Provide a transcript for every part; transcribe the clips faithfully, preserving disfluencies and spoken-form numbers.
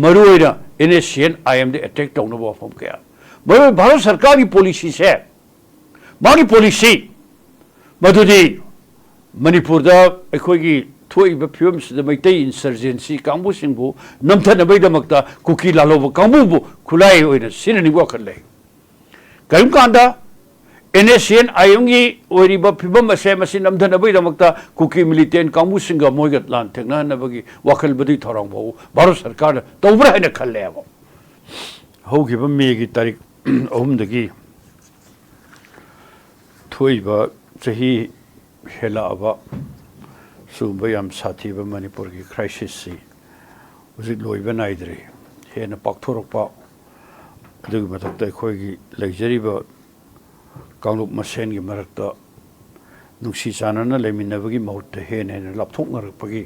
ꯃꯔꯨꯑꯣꯏꯅ NSCN IMꯗ attack ꯇꯧꯅꯕ ꯋꯥꯐꯝ ꯀꯌꯥ, ꯃꯔꯨꯑꯣꯏꯅ ꯚꯥꯔꯠ ꯁꯔꯀꯥꯔꯒꯤ policyꯁꯦ, ꯃꯥꯒꯤ policy ꯃꯗꯨꯗꯤ ꯃꯅꯤꯄꯨꯔꯗ ꯑꯩꯈꯣꯏꯒꯤ ꯊꯣꯛꯏꯕ ꯐꯤꯕꯝꯁꯤꯗ ꯃꯩꯇꯩ insurgency ꯀꯥꯡꯕꯨꯁꯤꯡꯕꯨ ꯅꯝꯊꯅꯕꯒꯤꯗꯃꯛꯇ ꯀꯨꯀꯤ ꯂꯥꯜꯍꯧꯕ ꯀꯥꯡꯕꯨꯕꯨ ꯈꯨꯠꯂꯥꯏ ꯑꯣꯏꯅ ꯁꯤꯖꯤꯟꯅꯅꯤꯡꯕ ꯋꯥꯈꯜ ꯂꯩ꯫ ꯀꯔꯤꯒꯨꯝꯕ ꯀꯥꯟꯗ NSCN IMꯒꯤ ꯑꯣꯏꯔꯤꯕ ꯐꯤꯕꯝ ꯑꯁꯦ ꯃꯁꯤ ꯅꯝꯊꯅꯕꯒꯤꯗꯃꯛꯇ ꯀꯨꯀꯤ militant ꯀꯥꯡꯕꯨꯁꯤꯡꯒ ꯃꯣꯏꯒ ꯂꯥꯟ ꯊꯦꯡꯅꯍꯟꯅꯕꯒꯤ ꯋꯥꯈꯜ ꯃꯗꯨꯒꯤ ꯊꯧꯔꯥꯡ ꯐꯥꯎ ꯚꯥꯔꯠ ꯁꯔꯀꯥꯔꯅ ꯇꯧꯕ꯭ꯔꯥ ꯍꯥꯏꯅ ꯈꯜꯂꯦꯕ꯫ ꯍꯧꯈꯤꯕ ꯃꯦꯒꯤ ꯇꯥꯔꯤꯛ ꯑꯍꯨꯝꯗꯒꯤ ꯊꯣꯛꯏꯕ ꯆꯍꯤ ꯍꯦꯜꯂꯛꯑꯕ ꯁꯤꯒꯨꯝꯕ ꯌꯥꯝ ꯁꯥꯊꯤꯕ ꯃꯅꯤꯄꯨꯔꯒꯤ crisisꯁꯤ ꯍꯧꯖꯤꯛ ꯂꯣꯏꯕ ꯅꯥꯏꯗ꯭ꯔꯤ꯫ ꯍꯦꯟꯅ ꯄꯥꯛꯊꯣꯔꯛꯄ, ꯑꯗꯨꯒꯤ ꯃꯊꯛꯇ ꯑꯩꯈꯣꯏꯒꯤ ꯂꯩꯖꯔꯤꯕ ꯀꯥꯡꯂꯨꯞ ꯃꯁꯦꯟꯒꯤ ꯃꯔꯛꯇ ꯅꯨꯡꯁꯤ ꯆꯥꯟꯅꯅ ꯂꯩꯃꯤꯟꯅꯕꯒꯤ ꯃꯍꯨꯠꯇ ꯍꯦꯟꯅ ꯍꯦꯟꯅ ꯂꯥꯞꯊꯣꯛꯅꯔꯛꯄꯒꯤ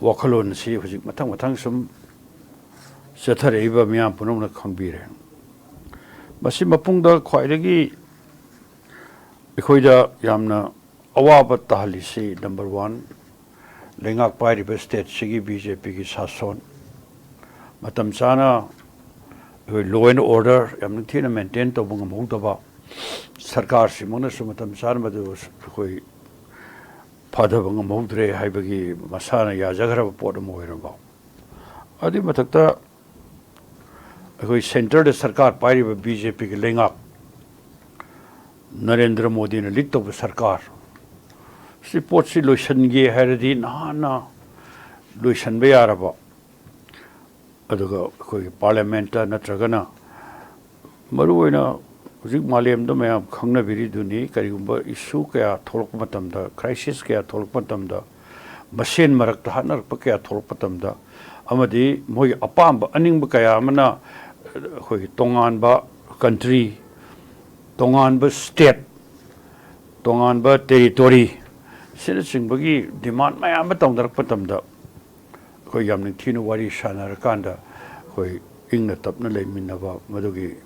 ꯋꯥꯈꯜꯂꯣꯟ ꯑꯁꯤ ꯍꯧꯖꯤꯛ ꯃꯊꯪ ꯃꯊꯪ ꯁꯨꯝ ꯆꯠꯊꯔꯛꯏꯕ ꯃꯤꯌꯥꯝ ꯄꯨꯝꯅꯃꯛꯅ ꯈꯪꯕꯤꯔꯦ꯫ ꯃꯁꯤ ꯃꯄꯨꯡꯗ ꯈ꯭ꯋꯥꯏꯗꯒꯤ ꯑꯩꯈꯣꯏꯗ ꯌꯥꯝꯅ ꯑꯋꯥꯕ ꯇꯥꯍꯜꯂꯤꯁꯤ, number one, ꯂꯩꯉꯥꯛ ꯄꯥꯏꯔꯤꯕ stateꯁꯤꯒꯤ BJPꯒꯤ ꯁꯥꯁꯣꯟ, ꯃꯇꯝ ꯆꯥꯅ ꯑꯩꯈꯣꯏ law and order ꯌꯥꯝ ꯅꯤꯡꯊꯤꯅ maintain ꯇꯧꯕ ꯉꯝꯍꯧꯗꯕ, ꯁꯔꯀꯥꯔꯁꯤꯃꯛꯅꯁꯨ ꯃꯇꯝ ꯆꯥꯅ ꯃꯗꯨ ꯑꯩꯈꯣꯏ ꯐꯊꯕ ꯉꯝꯍꯧꯗ꯭ꯔꯦ ꯍꯥꯏꯕꯒꯤ ꯃꯁꯥꯅ ꯌꯥꯖꯈ꯭ꯔꯕ ꯄꯣꯠ ꯑꯃ ꯑꯣꯏꯔꯕ, ꯑꯗꯨꯒꯤ ꯃꯊꯛꯇ ꯑꯩꯈꯣꯏ centreꯗ ꯁꯔꯀꯥꯔ ꯄꯥꯏꯔꯤꯕ BJPꯒꯤ ꯂꯩꯉꯥꯛ, ꯅꯔꯦꯟꯗ꯭ꯔ ꯃꯣꯗꯤꯅ lead ꯇꯧꯕ ꯁꯔꯀꯥꯔ, ꯁꯤ ꯄꯣꯠꯁꯤ ꯂꯣꯏꯁꯤꯟꯒꯦ ꯍꯥꯏꯔꯗꯤ ꯅꯍꯥꯟꯅ ꯂꯣꯏꯁꯤꯟꯕ ꯌꯥꯔꯕ, ꯑꯗꯨꯒ ꯑꯩꯈꯣꯏꯒꯤ parliamentꯇ ꯅꯠꯇ꯭ꯔꯒꯅ ꯃꯔꯨꯑꯣꯏꯅ ꯍꯧꯖꯤꯛ ꯃꯥꯂꯦꯝꯗ ꯃꯌꯥꯝ ꯈꯪꯅꯕꯤꯔꯤꯗꯨꯅꯤ, ꯀꯔꯤꯒꯨꯝꯕ issue ꯀꯌꯥ ꯊꯣꯛꯂꯛꯄ ꯃꯇꯝꯗ, crisis ꯀꯌꯥ ꯊꯣꯛꯂꯛꯄ ꯃꯇꯝꯗ, ꯃꯁꯦꯟ ꯃꯔꯛꯇ ꯍꯥꯠꯅꯔꯛꯄ ꯀꯌꯥ ꯊꯣꯛꯂꯛꯄ ꯃꯇꯝꯗ, ꯑꯃꯗꯤ ꯃꯣꯏꯒꯤ ꯑꯄꯥꯝꯕ ꯑꯅꯤꯡꯕ ꯀꯌꯥ ꯑꯃꯅ ꯑꯩꯈꯣꯏꯒꯤ ꯇꯣꯉꯥꯟꯕ country, ꯇꯣꯉꯥꯟꯕ state, ꯇꯣꯉꯥꯟꯕ territory ꯑꯁꯤꯅꯆꯤꯡꯕꯒꯤ demand ꯃꯌꯥꯝ ꯑꯃ ꯇꯧꯅꯔꯛꯄ ꯃꯇꯝꯗ, ꯑꯩꯈꯣꯏ ꯌꯥꯝ ꯅꯤꯡꯊꯤꯅ ꯋꯥꯔꯤ ꯁꯥꯟꯅꯔꯀꯥꯟꯗ ꯑꯩꯈꯣꯏ ꯏꯪꯅ ꯇꯞꯅ ꯂꯩꯃꯤꯟꯅꯕ, ꯃꯗꯨꯒꯤ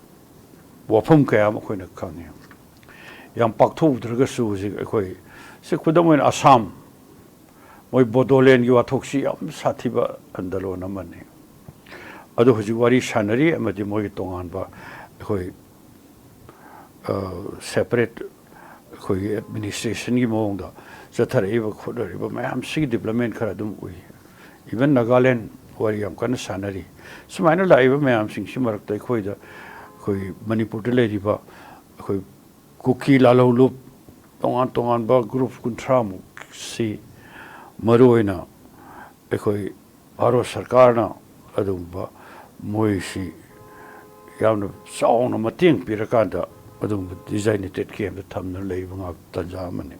ꯋꯥꯐꯝ ꯀꯌꯥ ꯑꯃ ꯑꯩꯈꯣꯏꯅ ꯈꯪꯉꯤ꯫ ꯌꯥꯝ ꯄꯥꯛꯊꯣꯛꯎꯗ꯭ꯔꯒꯁꯨ ꯍꯧꯖꯤꯛ ꯑꯩꯈꯣꯏ, ꯁꯤ ꯈꯨꯗꯝ ꯑꯣꯏꯅ ꯑꯁꯥꯝ, ꯃꯣꯏ ꯕꯣꯗꯣꯂꯦꯟꯒꯤ ꯋꯥꯊꯣꯛꯁꯤ ꯌꯥꯝ ꯁꯥꯊꯤꯕ ꯑꯟꯗꯂꯣꯟ ꯑꯃꯅꯤ꯫ ꯑꯗꯨ ꯍꯧꯖꯤꯛ ꯋꯥꯔꯤ ꯁꯥꯟꯅꯔꯤ, ꯑꯃꯗꯤ ꯃꯣꯏꯒꯤ ꯇꯣꯉꯥꯟꯕ ꯑꯩꯈꯣꯏ ꯁꯦꯄꯔꯦꯠ ꯑꯩꯈꯣꯏꯒꯤ ꯑꯦꯗꯃꯤꯅꯤꯁꯇ꯭ꯔꯦꯁꯟꯒꯤ ꯃꯑꯣꯡꯗ ꯆꯠꯊꯔꯛꯏꯕ ꯈꯣꯠꯅꯔꯤꯕ ꯃꯌꯥꯝꯁꯤꯒꯤ ꯗꯤꯕꯂꯞꯃꯦꯟ ꯈꯔ ꯑꯗꯨꯝ ꯎꯏ꯫ ꯏꯚꯟ ꯅꯥꯒꯥꯂꯦꯟ ꯋꯥꯔꯤ ꯌꯥꯝ ꯀꯟꯅ ꯁꯥꯟꯅꯔꯤ꯫ ꯁꯨꯃꯥꯏꯅ ꯂꯥꯛꯏꯕ ꯃꯌꯥꯝꯁꯤꯡꯁꯤ ꯃꯔꯛꯇ ꯑꯩꯈꯣꯏꯗ, ꯑꯩꯈꯣꯏ ꯃꯅꯤꯄꯨꯔꯗ ꯂꯩꯔꯤꯕ ꯑꯩꯈꯣꯏ ꯀꯨꯀꯤ ꯂꯥꯜꯍꯧꯂꯨꯞ, ꯇꯣꯉꯥꯟ ꯇꯣꯉꯥꯟꯕ ꯒ꯭ꯔꯨꯞ ꯀꯨꯟꯊ꯭ꯔꯥꯃꯨꯛꯁꯤ ꯃꯔꯨꯑꯣꯏꯅ ꯑꯩꯈꯣꯏ ꯚꯥꯔꯠ ꯁꯔꯀꯥꯔꯅ ꯑꯗꯨꯒꯨꯝꯕ ꯃꯣꯏꯁꯤ ꯌꯥꯝꯅ ꯆꯥꯎꯅ ꯃꯇꯦꯡ ꯄꯤꯔꯀꯥꯟꯗ ꯑꯗꯨꯒꯨꯝꯕ ꯗꯤꯖꯥꯏꯅꯦꯇꯦꯠ ꯀꯦꯝꯗ ꯊꯝꯗꯨꯅ ꯂꯩꯕ ꯉꯥꯛ ꯇꯥꯟꯖꯥ ꯑꯃꯅꯤ꯫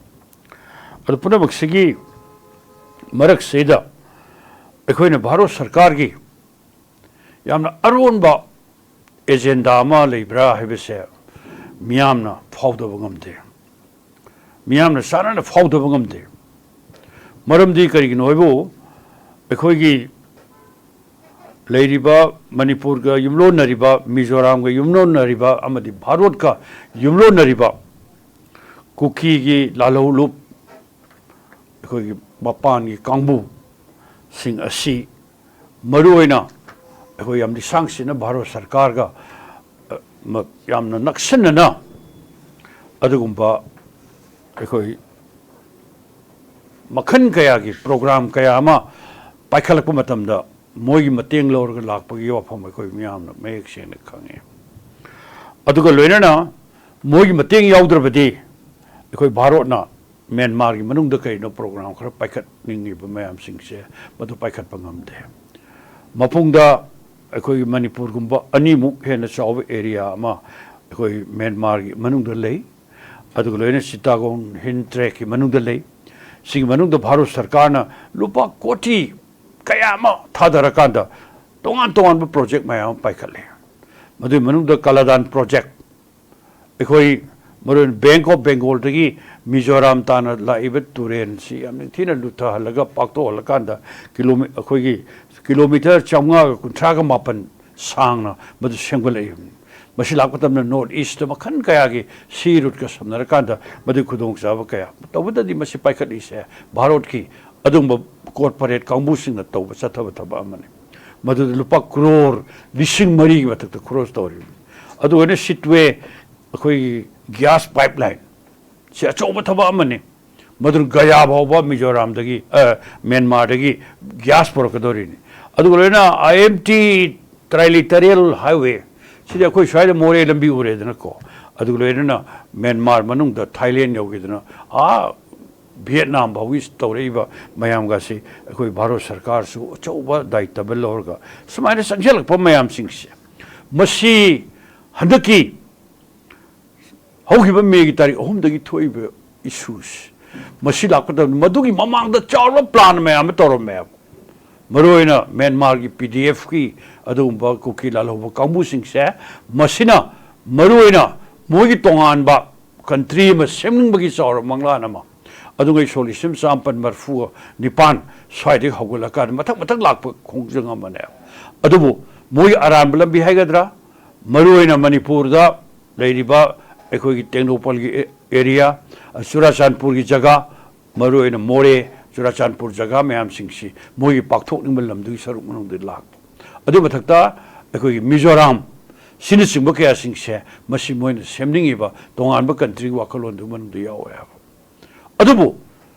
ꯑꯗꯨ ꯄꯨꯝꯅꯃꯛꯁꯤꯒꯤ ꯃꯔꯛꯁꯤꯗ ꯑꯩꯈꯣꯏꯅ ꯚꯥꯔꯠ ꯁꯔꯀꯥꯔꯒꯤ ꯌꯥꯝꯅ ꯑꯔꯣꯟꯕ ꯑꯦꯖꯦꯟꯗꯥ ꯑꯃ ꯂꯩꯕ꯭ꯔꯥ ꯍꯥꯏꯕꯁꯦ ꯃꯤꯌꯥꯝꯅ ꯐꯥꯎꯗꯕ ꯉꯝꯗꯦ꯫ ꯃꯤꯌꯥꯝꯅ ꯆꯥꯟꯅꯅ ꯐꯥꯎꯗꯕ ꯉꯝꯗꯦ꯫ ꯃꯔꯝꯗꯤ ꯀꯔꯤꯒꯤꯅꯣ ꯍꯥꯏꯕꯨ, ꯑꯩꯈꯣꯏꯒꯤ ꯂꯩꯔꯤꯕ ꯃꯅꯤꯄꯨꯔꯒ ꯌꯨꯝꯂꯣꯟꯅꯔꯤꯕ, ꯃꯤꯖꯣꯔꯥꯝꯒ ꯌꯨꯝꯂꯣꯟꯅꯔꯤꯕ ꯑꯃꯗꯤ ꯚꯥꯔꯠꯀ ꯌꯨꯝꯂꯣꯟꯅꯔꯤꯕ ꯀꯨꯀꯤꯒꯤ ꯂꯥꯜꯍꯧꯂꯨꯞ, ꯑꯩꯈꯣꯏꯒꯤ ꯃꯄꯥꯟꯒꯤ ꯀꯥꯡꯕꯨꯁꯤꯡ ꯑꯁꯤ ꯃꯔꯨꯑꯣꯏꯅ ꯑꯩꯈꯣꯏ ꯌꯥꯝ ꯂꯤꯁꯥꯡ ꯁꯤꯟꯅ ꯚꯥꯔꯠ ꯁꯔꯀꯥꯔꯒ, ꯑ, ꯃ-, ꯌꯥꯝꯅ ꯅꯛꯁꯤꯟꯅꯅ ꯑꯗꯨꯒꯨꯝꯕ ꯑꯩꯈꯣꯏ ꯃꯈꯜ ꯀꯌꯥꯒꯤ ꯄ꯭ꯔꯣꯒ꯭ꯔꯥꯝ ꯀꯌꯥ ꯑꯃ ꯄꯥꯏꯈꯠꯂꯛꯄ ꯃꯇꯝꯗ ꯃꯣꯏꯒꯤ ꯃꯇꯦꯡ ꯂꯧꯔꯒ ꯂꯥꯛꯄꯒꯤ ꯋꯥꯐꯝ ꯑꯩꯈꯣꯏ ꯃꯤꯌꯥꯝꯅ ꯃꯌꯦꯛ ꯁꯦꯡꯅ ꯈꯪꯉꯤ꯫ ꯑꯗꯨꯒ ꯂꯣꯏꯅꯅ ꯃꯣꯏꯒꯤ ꯃꯇꯦꯡ ꯌꯥꯎꯗ꯭ꯔꯕꯗꯤ ꯑꯩꯈꯣꯏ ꯚꯥꯔꯠꯅ ꯃ꯭ꯌꯥꯟꯃꯥꯔꯒꯤ ꯃꯅꯨꯡꯗ ꯀꯔꯤꯅꯣ ꯄ꯭ꯔꯣꯒ꯭ꯔꯥꯝ ꯈꯔ ꯄꯥꯏꯈꯠꯅꯤꯡꯉꯤꯕ ꯃꯌꯥꯝꯁꯤꯡꯁꯦ ꯃꯗꯨ ꯄꯥꯏꯈꯠꯄ ꯉꯝꯗꯦ꯫ ꯃꯄꯨꯡꯗ ꯑꯩꯈꯣꯏꯒꯤ ꯃꯅꯤꯄꯨꯔꯒꯨꯝꯕ ꯑꯅꯤꯃꯨꯛ ꯍꯦꯟꯅ ꯆꯥꯎꯕ ꯑꯦꯔꯤꯌꯥ ꯑꯃ ꯑꯩꯈꯣꯏ ꯃ꯭ꯌꯥꯟꯃꯥꯔꯒꯤ ꯃꯅꯨꯡꯗ ꯂꯩ꯫ ꯑꯗꯨꯒ ꯂꯣꯏꯅ ꯆꯤꯇꯥꯒꯣꯡ ꯍꯤꯜ ꯇ꯭ꯔꯦꯛꯀꯤ ꯃꯅꯨꯡꯗ ꯂꯩ꯫ ꯁꯤꯒꯤ ꯃꯅꯨꯡꯗ ꯚꯥꯔꯠ ꯁꯔꯀꯥꯔꯅ ꯂꯨꯄꯥ ꯀꯣꯇꯤ ꯀꯌꯥ ꯑꯃ ꯊꯥꯗꯔꯀꯥꯟꯗ ꯇꯣꯉꯥꯟ ꯇꯣꯉꯥꯟꯕ ꯄ꯭ꯔꯣꯖꯦꯛ ꯃꯌꯥꯝ ꯑꯃ ꯄꯥꯏꯈꯠꯂꯦ꯫ ꯃꯗꯨꯒꯤ ꯃꯅꯨꯡꯗ ꯀꯂꯥꯗꯥꯟ ꯄ꯭ꯔꯣꯖꯦꯛ, ꯑꯩꯈꯣꯏ ꯃꯔꯨꯑꯣꯏꯅ ꯕꯦꯡꯛ ꯑꯣꯐ ꯕꯦꯡꯒꯣꯜꯗꯒꯤ ꯃꯤꯖꯣꯔꯥꯝ ꯇꯥꯟꯅ ꯂꯥꯛꯏꯕ ꯇꯨꯔꯦꯜꯁꯤ ꯌꯥꯝ ꯅꯤꯡꯊꯤꯅ ꯂꯨꯊꯍꯜꯂꯒ ꯄꯥꯛꯊꯣꯛꯍꯜꯂꯀꯥꯟꯗ ꯀꯤꯂꯣꯃꯤ-, ꯑꯩꯈꯣꯏꯒꯤ ꯀꯤꯂꯣꯃꯤꯇꯔ ꯆꯥꯝꯃꯉꯥꯒ ꯀꯨꯟꯊ꯭ꯔꯥꯒ ꯃꯥꯄꯟ ꯁꯥꯡꯅ ꯃꯗꯨ ꯁꯦꯝꯒꯠꯂꯛꯏꯕꯅꯤ꯫ ꯃꯁꯤ ꯂꯥꯛꯄ ꯃꯇꯝꯗ ꯅꯣꯔꯠ ꯏꯁꯇ ꯃꯈꯜ ꯀꯌꯥꯒꯤ ꯁꯤ ꯔꯨꯠꯀ ꯁꯝꯅꯔꯀꯥꯟꯗ ꯃꯗꯨꯒꯤ ꯈꯨꯗꯣꯡꯆꯥꯕ ꯀꯌꯥ꯫ ꯇꯧꯕꯇꯗꯤ ꯃꯁꯤ ꯄꯥꯏꯈꯠꯂꯤꯁꯦ ꯚꯥꯔꯠꯀꯤ ꯑꯗꯨꯒꯨꯝꯕ ꯀꯣꯔꯄꯣꯔꯦꯠ ꯀꯥꯡꯕꯨꯁꯤꯡꯅ ꯇꯧꯕ ꯆꯠꯊꯕ ꯊꯕꯛ ꯑꯃꯅꯤ꯫ ꯃꯗꯨꯗ ꯂꯨꯄꯥ ꯀ꯭ꯔꯣꯔ ꯂꯤꯁꯤꯡ ꯃꯔꯤꯒꯤ ꯃꯊꯛꯇ ꯈꯣꯔꯁ ꯇꯧꯔꯤꯕꯅꯤ꯫ ꯑꯗꯨꯒ ꯑꯩꯅ ꯁꯤꯠꯋꯦ ꯑꯩꯈꯣꯏꯒꯤ ꯒ꯭ꯌꯥꯁ ꯄꯥꯏꯞ ꯂꯥꯏꯟ, ꯁꯤ ꯑꯆꯧꯕ ꯊꯕꯛ ꯑꯃꯅꯤ꯫ ꯃꯗꯨ ꯒꯌꯥ ꯐꯥꯎꯕ ꯃꯤꯖꯣꯔꯥꯝꯗꯒꯤ, ꯑ, ꯃ꯭ꯌꯥꯟꯃꯥꯔꯗꯒꯤ ꯒ꯭ꯌꯥꯁ ꯄꯨꯔꯛꯀꯗꯧꯔꯤꯅꯤ꯫ ꯑꯗꯨꯒ ꯂꯣꯏꯅ ꯑꯥꯏ ꯑꯦꯝ ꯇꯤ ꯇ꯭ꯔꯥꯏꯂꯤꯇꯔꯤꯌꯦꯜ ꯍꯥꯏꯋꯦ, ꯁꯤꯗꯤ ꯑꯩꯈꯣꯏ ꯁ꯭ꯋꯥꯏꯗ ꯃꯣꯔꯦ ꯂꯝꯕꯤ ꯎꯔꯦꯗꯅꯀꯣ, ꯑꯗꯨꯒ ꯂꯣꯏꯅꯅ ꯃ꯭ꯌꯥꯟꯃꯥꯔ ꯃꯅꯨꯡꯗ ꯊꯥꯏꯂꯦꯟ ꯌꯧꯈꯤꯗꯅ, ꯑꯥ, ꯚꯤꯌꯦꯠꯅꯥꯝ ꯐꯥꯎꯒꯤ ꯇꯧꯔꯛꯏꯕ ꯃꯌꯥꯝꯒꯁꯤ ꯑꯩꯈꯣꯏ ꯚꯥꯔꯠ ꯁꯔꯀꯥꯔꯁꯨ ꯑꯆꯧꯕ ꯗꯥꯌꯤꯇꯕ ꯂꯧꯔꯒ ꯁꯨꯃꯥꯏꯅ ꯆꯪꯁꯤꯜꯂꯛꯄ ꯃꯌꯥꯝꯁꯤꯡꯁꯦ, ꯃꯁꯤ ꯍꯟꯗꯛꯀꯤ ꯍꯧꯈꯤꯕ ꯃꯦꯒꯤ ꯇꯥꯔꯤꯛ ꯑꯍꯨꯝꯗꯒꯤ ꯊꯣꯛꯏꯕ ꯏꯁꯨꯁ ꯃꯁꯤ ꯂꯥꯛꯄ ꯃꯇꯝꯗ ꯃꯗꯨꯒꯤ ꯃꯃꯥꯡꯗ ꯆꯥꯎꯔꯕ ꯄ꯭ꯂꯥꯟ ꯃꯌꯥꯝ ꯑꯃ ꯇꯧꯔꯝꯃꯦꯕ꯫ ꯃꯔꯨꯑꯣꯏꯅ ꯃ꯭ꯌꯥꯟꯃꯥꯔꯒꯤ ꯄꯤ ꯗꯤ ꯑꯦꯐꯀꯤ ꯑꯗꯨꯒꯨꯝꯕ ꯀꯨꯀꯤ ꯂꯥꯜꯍꯧꯕ ꯀꯥꯡꯕꯨꯁꯤꯡꯁꯦ, ꯃꯁꯤꯅ ꯃꯔꯨꯑꯣꯏꯅ ꯃꯣꯏꯒꯤ ꯇꯣꯉꯥꯟꯕ ꯀꯟꯇ꯭ꯔꯤ ꯑꯃ ꯁꯦꯝꯅꯤꯡꯕꯒꯤ ꯆꯥꯎꯔꯕ ꯃꯪꯂꯥꯟ ꯑꯃ, ꯑꯗꯨꯒ ꯁꯣꯛ ꯂꯤꯁꯤꯡ ꯆꯥꯃꯥꯄꯟ ꯃꯔꯤꯐꯨ ꯅꯤꯄꯥꯟ ꯁ꯭ꯋꯥꯏꯗꯒꯤ ꯍꯧꯒꯠꯂꯀꯥꯟꯗ ꯃꯊꯪ ꯃꯊꯪ ꯂꯥꯛꯄ ꯈꯣꯡꯖꯪ ꯑꯃꯅꯦꯕ꯫ ꯑꯗꯨꯕꯨ ꯃꯣꯏꯒꯤ ꯑꯔꯥꯟꯕ ꯂꯝꯕꯤ ꯍꯥꯏꯒꯗ꯭ꯔꯥ, ꯃꯔꯨꯑꯣꯏꯅ ꯃꯅꯤꯄꯨꯔꯗ ꯂꯩꯔꯤꯕ ꯑꯩꯈꯣꯏꯒꯤ ꯇꯦꯡꯅꯧꯄꯜꯒꯤ ꯑꯦ-, ꯑꯦꯔꯤꯌꯥ, ꯆꯨꯔꯥꯆꯥꯟꯄꯨꯔꯒꯤ ꯖꯒꯥ, ꯃꯔꯨꯑꯣꯏꯅ ꯃꯣꯔꯦ, ꯆꯨꯔꯥꯆꯥꯟꯄꯨꯔ ꯖꯒꯥ ꯃꯌꯥꯝꯁꯤꯡꯁꯤ ꯃꯣꯏꯒꯤ ꯄꯥꯛꯊꯣꯛꯅꯤꯡꯕ ꯂꯝꯗꯨꯒꯤ ꯁꯔꯨꯛ ꯃꯅꯨꯡꯗ ꯂꯥꯛꯄ꯫ ꯑꯗꯨ ꯃꯊꯛꯇ ꯑꯩꯈꯣꯏꯒꯤ ꯃꯤꯖꯣꯔꯥꯝ ꯁꯤꯅꯆꯤꯡꯕ ꯀꯌꯥꯁꯤꯡꯁꯦ ꯃꯁꯤ ꯃꯣꯏꯅ ꯁꯦꯝꯅꯤꯡꯉꯤꯕ ꯇꯣꯉꯥꯟꯕ ꯀꯟꯇ꯭ꯔꯤꯒꯤ ꯋꯥꯈꯜꯂꯣꯟꯗꯨ ꯃꯅꯨꯡꯗ ꯌꯥꯎꯋꯦ ꯍꯥꯏꯕ꯫ ꯑꯗꯨꯕꯨ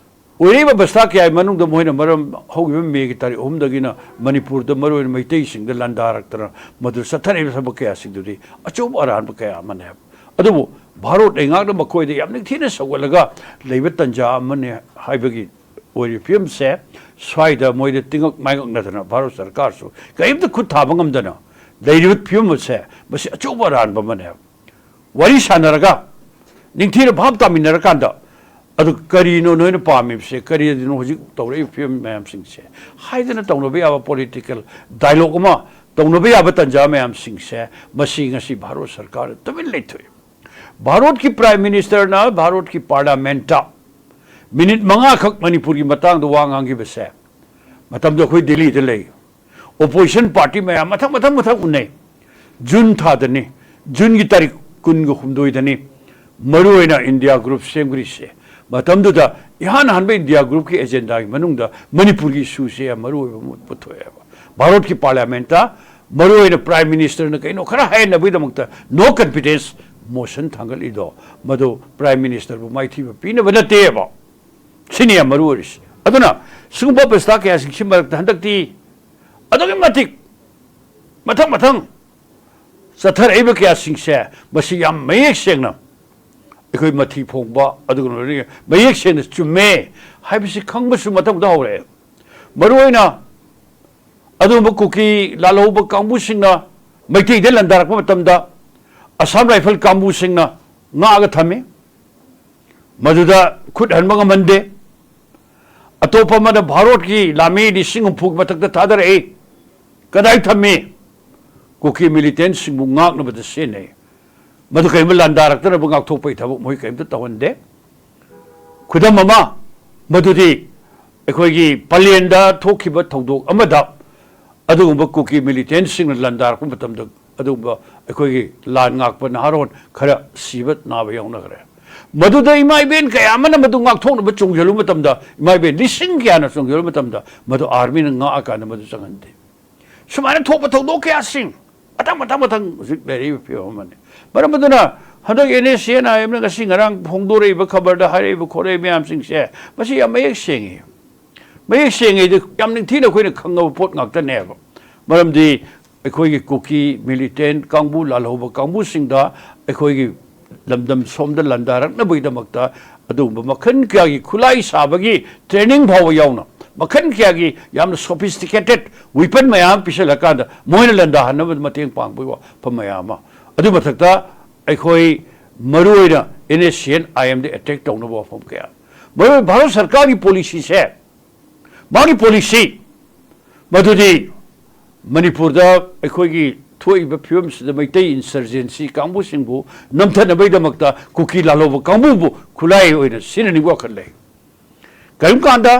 ꯑꯣꯏꯔꯛꯏꯕ ꯑꯕꯁꯊꯥ ꯀꯌꯥꯒꯤ ꯃꯅꯨꯡꯗ ꯃꯣꯏꯅ ꯃꯔꯝ ꯍꯧꯈꯤꯕ ꯃꯦꯒꯤ ꯇꯥꯔꯤꯛ ꯑꯍꯨꯝꯗꯒꯤꯅ ꯃꯅꯤꯄꯨꯔꯗ ꯃꯔꯨꯑꯣꯏꯅ ꯃꯩꯇꯩꯁꯤꯡꯗ ꯂꯥꯟꯗꯥꯔꯛꯇꯅ ꯃꯗꯨ ꯆꯠꯊꯔꯛꯏꯕ ꯊꯕꯛ ꯀꯌꯥꯁꯤꯡꯗꯨꯗꯤ ꯑꯆꯧꯕ ꯑꯔꯥꯟꯕ ꯀꯌꯥ ꯑꯃꯅꯦꯕ꯫ ꯑꯗꯨꯕꯨ ꯚꯥꯔꯠ ꯂꯩꯉꯥꯛꯅ ꯃꯈꯣꯏꯗ ꯌꯥꯝ ꯅꯤꯡꯊꯤꯅ ꯁꯧꯒꯠꯂꯒ ꯂꯩꯕ ꯇꯟꯖꯥ ꯑꯃꯅꯤ ꯍꯥꯏꯕꯒꯤ ꯑꯣꯏꯔꯤꯕ ꯐꯤꯕꯝꯁꯦ, ꯁ꯭ꯋꯥꯏꯗ ꯃꯣꯏꯗ ꯇꯤꯡꯉꯛ ꯃꯥꯏꯉꯛꯅꯗꯅ ꯚꯥꯔꯠ ꯁꯔꯀꯥꯔꯁꯨ ꯀꯔꯤꯝꯇ ꯈꯨꯠ ꯊꯥꯕ ꯉꯝꯗꯅ ꯂꯩꯔꯤꯕ ꯐꯤꯕꯝ ꯑꯁꯦ, ꯃꯁꯤ ꯑꯆꯧꯕ ꯑꯔꯥꯟꯕ ꯑꯃꯅꯦꯕ꯫ ꯋꯥꯔꯤ ꯁꯥꯟꯅꯔꯒ ꯅꯤꯡꯊꯤꯅ ꯚꯥꯞ ꯇꯥꯃꯤꯟꯅꯔꯀꯥꯟꯗ, ꯑꯗꯨ ꯀꯔꯤꯅꯣ ꯅꯣꯏꯅ ꯄꯥꯝꯃꯤꯕꯁꯦ, ꯀꯔꯤꯅꯣ ꯍꯧꯖꯤꯛ ꯇꯧꯔꯛꯏꯕ ꯐꯤꯕꯝ ꯃꯌꯥꯝꯁꯤꯡꯁꯦ ꯍꯥꯏꯗꯅ ꯇꯧꯅꯕ ꯌꯥꯕ ꯄꯣꯂꯤꯇꯤꯀꯦꯜ ꯗꯥꯏꯂꯣꯒ ꯑꯃ ꯇꯧꯅꯕ ꯌꯥꯕ ꯇꯟꯖꯥ ꯃꯌꯥꯝꯁꯤꯡꯁꯦ, ꯃꯁꯤ ꯉꯁꯤ ꯚꯥꯔꯠ ꯁꯔꯀꯥꯔꯅ ꯇꯨꯃꯤꯟ ꯂꯩꯊꯣꯛꯏ꯫ ꯚꯥꯔꯠꯀꯤ ꯄ꯭ꯔꯥꯏꯝ ꯃꯤꯅꯤꯁꯇꯔꯅ ꯚꯥꯔꯠꯀꯤ ꯄꯥꯔꯂꯥꯃꯦꯟꯠꯇ ꯃꯤꯅꯤꯠ ꯃꯉꯥꯈꯛ ꯃꯅꯤꯄꯨꯔꯒꯤ ꯃꯇꯥꯡꯗ ꯋꯥ ꯉꯥꯡꯈꯤꯕꯁꯦ, ꯃꯇꯝꯗꯨ ꯑꯩꯈꯣꯏ ꯗꯤꯜꯂꯤꯗ ꯂꯩ, ꯑꯣꯄꯣꯖꯤꯁꯟ ꯄꯥꯔꯇꯤ ꯃꯌꯥꯝ ꯃꯊꯪ ꯃꯊꯪ ꯃꯊꯪ ꯎꯅꯩ꯫ ꯖꯨꯟ ꯊꯥꯗꯅꯤ, ꯖꯨꯟꯒꯤ ꯇꯥꯔꯤꯛ ꯀꯨꯟꯒ ꯍꯨꯝꯗꯣꯏꯗꯅꯤ ꯃꯔꯨꯑꯣꯏꯅ ꯏꯟꯗꯤꯌꯥ ꯒ꯭ꯔꯨꯞ ꯁꯦꯝꯈ꯭ꯔꯤꯁꯦ꯫ ꯃꯇꯝꯗꯨꯗ ꯏꯍꯥꯟ ꯍꯥꯟꯕ ꯏꯟꯗꯤꯌꯥ ꯒ꯭ꯔꯨꯞꯀꯤ ꯑꯦꯖꯦꯟꯗꯥꯒꯤ ꯃꯅꯨꯡꯗ ꯃꯅꯤꯄꯨꯔꯒꯤ ꯏꯁꯨꯁꯦ ꯌꯥꯝ ꯃꯔꯨ ꯑꯣꯏꯕ ꯑꯃ ꯄꯨꯊꯣꯛꯑꯦꯕ꯫ ꯚꯥꯔꯠꯀꯤ ꯄꯥꯔꯂꯤꯌꯥꯃꯦꯟꯠꯇ ꯃꯔꯨꯑꯣꯏꯅ ꯄ꯭ꯔꯥꯏꯝ ꯃꯤꯅꯤꯁꯇꯔꯅ ꯀꯩꯅꯣ ꯈꯔ ꯍꯥꯏꯍꯟꯅꯕꯒꯤꯗꯃꯛꯇ ꯅꯣ ꯀꯟꯐꯤꯗꯦꯟꯁ ꯃꯣꯁꯟ ꯊꯥꯡꯒꯠꯂꯤꯗꯣ, ꯃꯗꯨ ꯄ꯭ꯔꯥꯏꯝ ꯃꯤꯅꯤꯁꯇꯔꯕꯨ ꯃꯥꯏꯊꯤꯕ ꯄꯤꯅꯕ ꯅꯠꯇꯦꯕ꯫ ꯁꯤꯅꯤ ꯌꯥꯝ ꯃꯔꯨ ꯑꯣꯏꯔꯤꯁꯤ꯫ ꯑꯗꯨꯅ ꯁꯤꯒꯨꯝꯕ ꯑꯕꯁꯊꯥ ꯀꯌꯥꯁꯤꯡꯁꯤ ꯃꯔꯛꯇ ꯍꯟꯗꯛꯇꯤ ꯑꯗꯨꯛꯀꯤ ꯃꯇꯤꯛ ꯃꯊꯪ ꯃꯊꯪ ꯆꯠꯊꯔꯛꯏꯕ ꯀꯌꯥꯁꯤꯡꯁꯦ, ꯃꯁꯤ ꯌꯥꯝ ꯃꯌꯦꯛ ꯁꯦꯡꯅ ꯑꯩꯈꯣꯏ ꯃꯊꯤ ꯐꯣꯡꯕ, ꯑꯗꯨꯒ ꯂꯣꯏꯅꯅ ꯃꯌꯦꯛ ꯁꯦꯡꯅ ꯆꯨꯝꯃꯦ ꯍꯥꯏꯕꯁꯤ ꯈꯪꯕꯁꯨ ꯃꯊꯪ ꯃꯊꯪ ꯍꯧꯔꯛꯑꯦ꯫ ꯃꯔꯨꯑꯣꯏꯅ ꯑꯗꯨꯒꯨꯝꯕ ꯀꯨꯀꯤ ꯂꯥꯜꯍꯧꯕ ꯀꯥꯡꯕꯨꯁꯤꯡꯅ ꯃꯩꯇꯩꯗ ꯂꯥꯟꯗꯥꯔꯛꯄ ꯃꯇꯝꯗ ꯑꯁꯥꯝ ꯔꯥꯏꯐꯜ ꯀꯥꯡꯕꯨꯁꯤꯡꯅ ꯉꯥꯛꯑꯒ ꯊꯝꯃꯤ꯫ ꯃꯗꯨꯗ ꯈꯨꯠ ꯍꯟꯕ ꯉꯝꯍꯟꯗꯦ꯫ ꯑꯇꯣꯞꯄ ꯑꯃꯅ ꯚꯥꯔꯣꯠꯀꯤ ꯂꯥꯟꯃꯤ ꯂꯤꯁꯤꯡ ꯍꯨꯝꯐꯨꯒꯤ ꯃꯊꯛꯇ ꯊꯥꯗꯔꯛꯏ꯫ ꯀꯗꯥꯏ ꯊꯝꯃꯤ? ꯀꯨꯀꯤ ꯃꯤꯂꯤꯇꯦꯟꯁꯤꯡꯕꯨ ꯉꯥꯛꯅꯕꯗ ꯁꯤꯖꯤꯟꯅꯩ꯫ ꯃꯗꯨ ꯀꯔꯤꯒꯨꯝꯕ ꯂꯥꯟꯗꯥꯔꯛꯇꯅꯕ ꯉꯥꯛꯊꯣꯛꯄꯒꯤ ꯊꯕꯛ ꯃꯣꯏ ꯀꯔꯤꯝꯇ ꯇꯧꯍꯟꯗꯦ꯫ ꯈꯨꯗꯝ ꯑꯃ, ꯃꯗꯨꯗꯤ ꯑꯩꯈꯣꯏꯒꯤ ꯄꯂꯦꯟꯗ ꯊꯣꯛꯈꯤꯕ ꯊꯧꯗꯣꯛ ꯑꯃꯗ ꯑꯗꯨꯒꯨꯝꯕ ꯀꯨꯀꯤ ꯃꯤꯂꯤꯇꯦꯟꯁꯤꯡꯅ ꯂꯥꯟꯗꯥꯔꯛꯄ ꯃꯇꯝꯗ ꯑꯗꯨꯒꯨꯝꯕ ꯑꯩꯈꯣꯏꯒꯤ ꯂꯥꯟ ꯉꯥꯛꯄ ꯅꯍꯥꯔꯣꯟ ꯈꯔ ꯁꯤꯕ ꯅꯥꯕ ꯌꯥꯎꯅꯈ꯭ꯔꯦ꯫ ꯃꯗꯨꯗ ꯏꯃꯥ ꯏꯕꯦꯟ ꯀꯌꯥ ꯑꯃꯅ ꯃꯗꯨ ꯉꯥꯛꯊꯣꯛꯅꯕ ꯆꯣꯡꯁꯤꯜꯂꯨꯕ ꯃꯇꯝꯗ, ꯏꯃꯥ ꯏꯕꯦꯟ ꯂꯤꯁꯤꯡ ꯀꯌꯥꯅ ꯆꯣꯡꯁꯤꯜꯂꯨꯕ ꯃꯇꯝꯗ, ꯃꯗꯨ ꯑꯥꯔꯃꯤꯅ ꯉꯥꯛꯑꯀꯥꯟꯗ ꯃꯗꯨ ꯆꯪꯍꯟꯗꯦ꯫ ꯁꯨꯃꯥꯏꯅ ꯊꯣꯛꯄ ꯊꯧꯗꯣꯛ ꯀꯌꯥꯁꯤꯡ ꯃꯊꯪ, ꯃꯊꯪ, ꯃꯊꯪ ꯍꯧꯖꯤꯛ ꯂꯩꯔꯛꯏꯕ ꯐꯤꯕꯝ ꯑꯃꯅꯤ꯫ ꯃꯔꯝ ꯑꯗꯨꯅ ꯍꯟꯗꯛ NSCN-IM-ꯅ ꯉꯁꯤ ꯉꯔꯥꯡ ꯐꯣꯡꯗꯣꯔꯛꯏꯕ ꯈꯕꯔꯗ ꯍꯥꯏꯔꯛꯏꯕ ꯈꯣꯠꯂꯛꯏꯕ ꯃꯌꯥꯝꯁꯤꯡꯁꯦ, ꯃꯁꯤ ꯌꯥꯝ ꯃꯌꯦꯛ ꯁꯦꯡꯉꯤ꯫ ꯃꯌꯦꯛ ꯁꯦꯡꯉꯤꯗꯤ ꯌꯥꯝ ꯅꯤꯡꯊꯤꯅ ꯑꯩꯈꯣꯏꯅ ꯈꯪꯉꯕ ꯄꯣꯠ ꯉꯥꯛꯇꯅꯦꯕ꯫ ꯃꯔꯝꯗꯤ ꯑꯩꯈꯣꯏꯒꯤ ꯀꯨꯀꯤ ꯃꯤꯂꯤꯇꯦꯟ ꯀꯥꯡꯕꯨ, ꯂꯥꯜꯍꯧꯕ ꯀꯥꯡꯕꯨꯁꯤꯡꯗ ꯑꯩꯈꯣꯏꯒꯤ ꯂꯝꯗꯝ ꯁꯣꯝꯗ ꯂꯥꯟꯗꯥꯔꯛꯅꯕꯒꯤꯗꯃꯛꯇ ꯑꯗꯨꯒꯨꯝꯕ ꯃꯈꯜ ꯀꯌꯥꯒꯤ ꯈꯨꯠꯂꯥꯏ ꯁꯥꯕꯒꯤ ꯇ꯭ꯔꯦꯅꯤꯡ ꯐꯥꯎꯕ ꯌꯥꯎꯅ, ꯃꯈꯜ ꯀꯌꯥꯒꯤ ꯌꯥꯝꯅ ꯁꯣꯐꯤꯁꯇꯤꯀꯦꯇꯦꯠ ꯋꯤꯄꯟ ꯃꯌꯥꯝ ꯑꯃ ꯄꯤꯁꯜꯂꯀꯥꯟꯗ ꯃꯣꯏꯅ ꯂꯥꯟꯗꯥꯍꯟꯅꯕ ꯃꯇꯦꯡ ꯄꯥꯡꯕꯒꯤ ꯋꯥꯐꯝ ꯃꯌꯥꯝ ꯑꯃ꯫ ꯑꯗꯨ ꯃꯊꯛꯇ ꯑꯩꯈꯣꯏ ꯃꯔꯨꯑꯣꯏꯅ NSCN-IM-ꯗ ꯑꯦꯇꯦꯛ ꯇꯧꯅꯕ ꯋꯥꯐꯝ ꯀꯌꯥ꯫ ꯃꯔꯨꯑꯣꯏꯅ ꯚꯥꯔꯠ ꯁꯔꯀꯥꯔꯒꯤ ꯄꯣꯂꯤꯁꯤꯁꯦ, ꯃꯥꯒꯤ ꯄꯣꯂꯤꯁꯤ ꯃꯗꯨꯗꯤ ꯃꯅꯤꯄꯨꯔꯗ ꯑꯩꯈꯣꯏꯒꯤ ꯊꯣꯛꯏꯕ ꯐꯤꯕꯝꯁꯤꯗ ꯃꯩꯇꯩ ꯏꯟꯁꯔꯖꯦꯟꯁꯤ ꯀꯥꯡꯕꯨꯁꯤꯡꯕꯨ ꯅꯝꯊꯅꯕꯒꯤꯗꯃꯛꯇ ꯀꯨꯀꯤ ꯂꯥꯜꯍꯧꯕ ꯀꯥꯡꯕꯨꯕꯨ ꯈꯨꯠꯂꯥꯏ ꯑꯣꯏꯅ ꯁꯤꯖꯤꯟꯅꯅꯤꯡꯕ ꯋꯥꯈꯜ ꯂꯩ꯫ ꯀꯔꯤꯒꯨꯝꯕ ꯀꯥꯟꯗ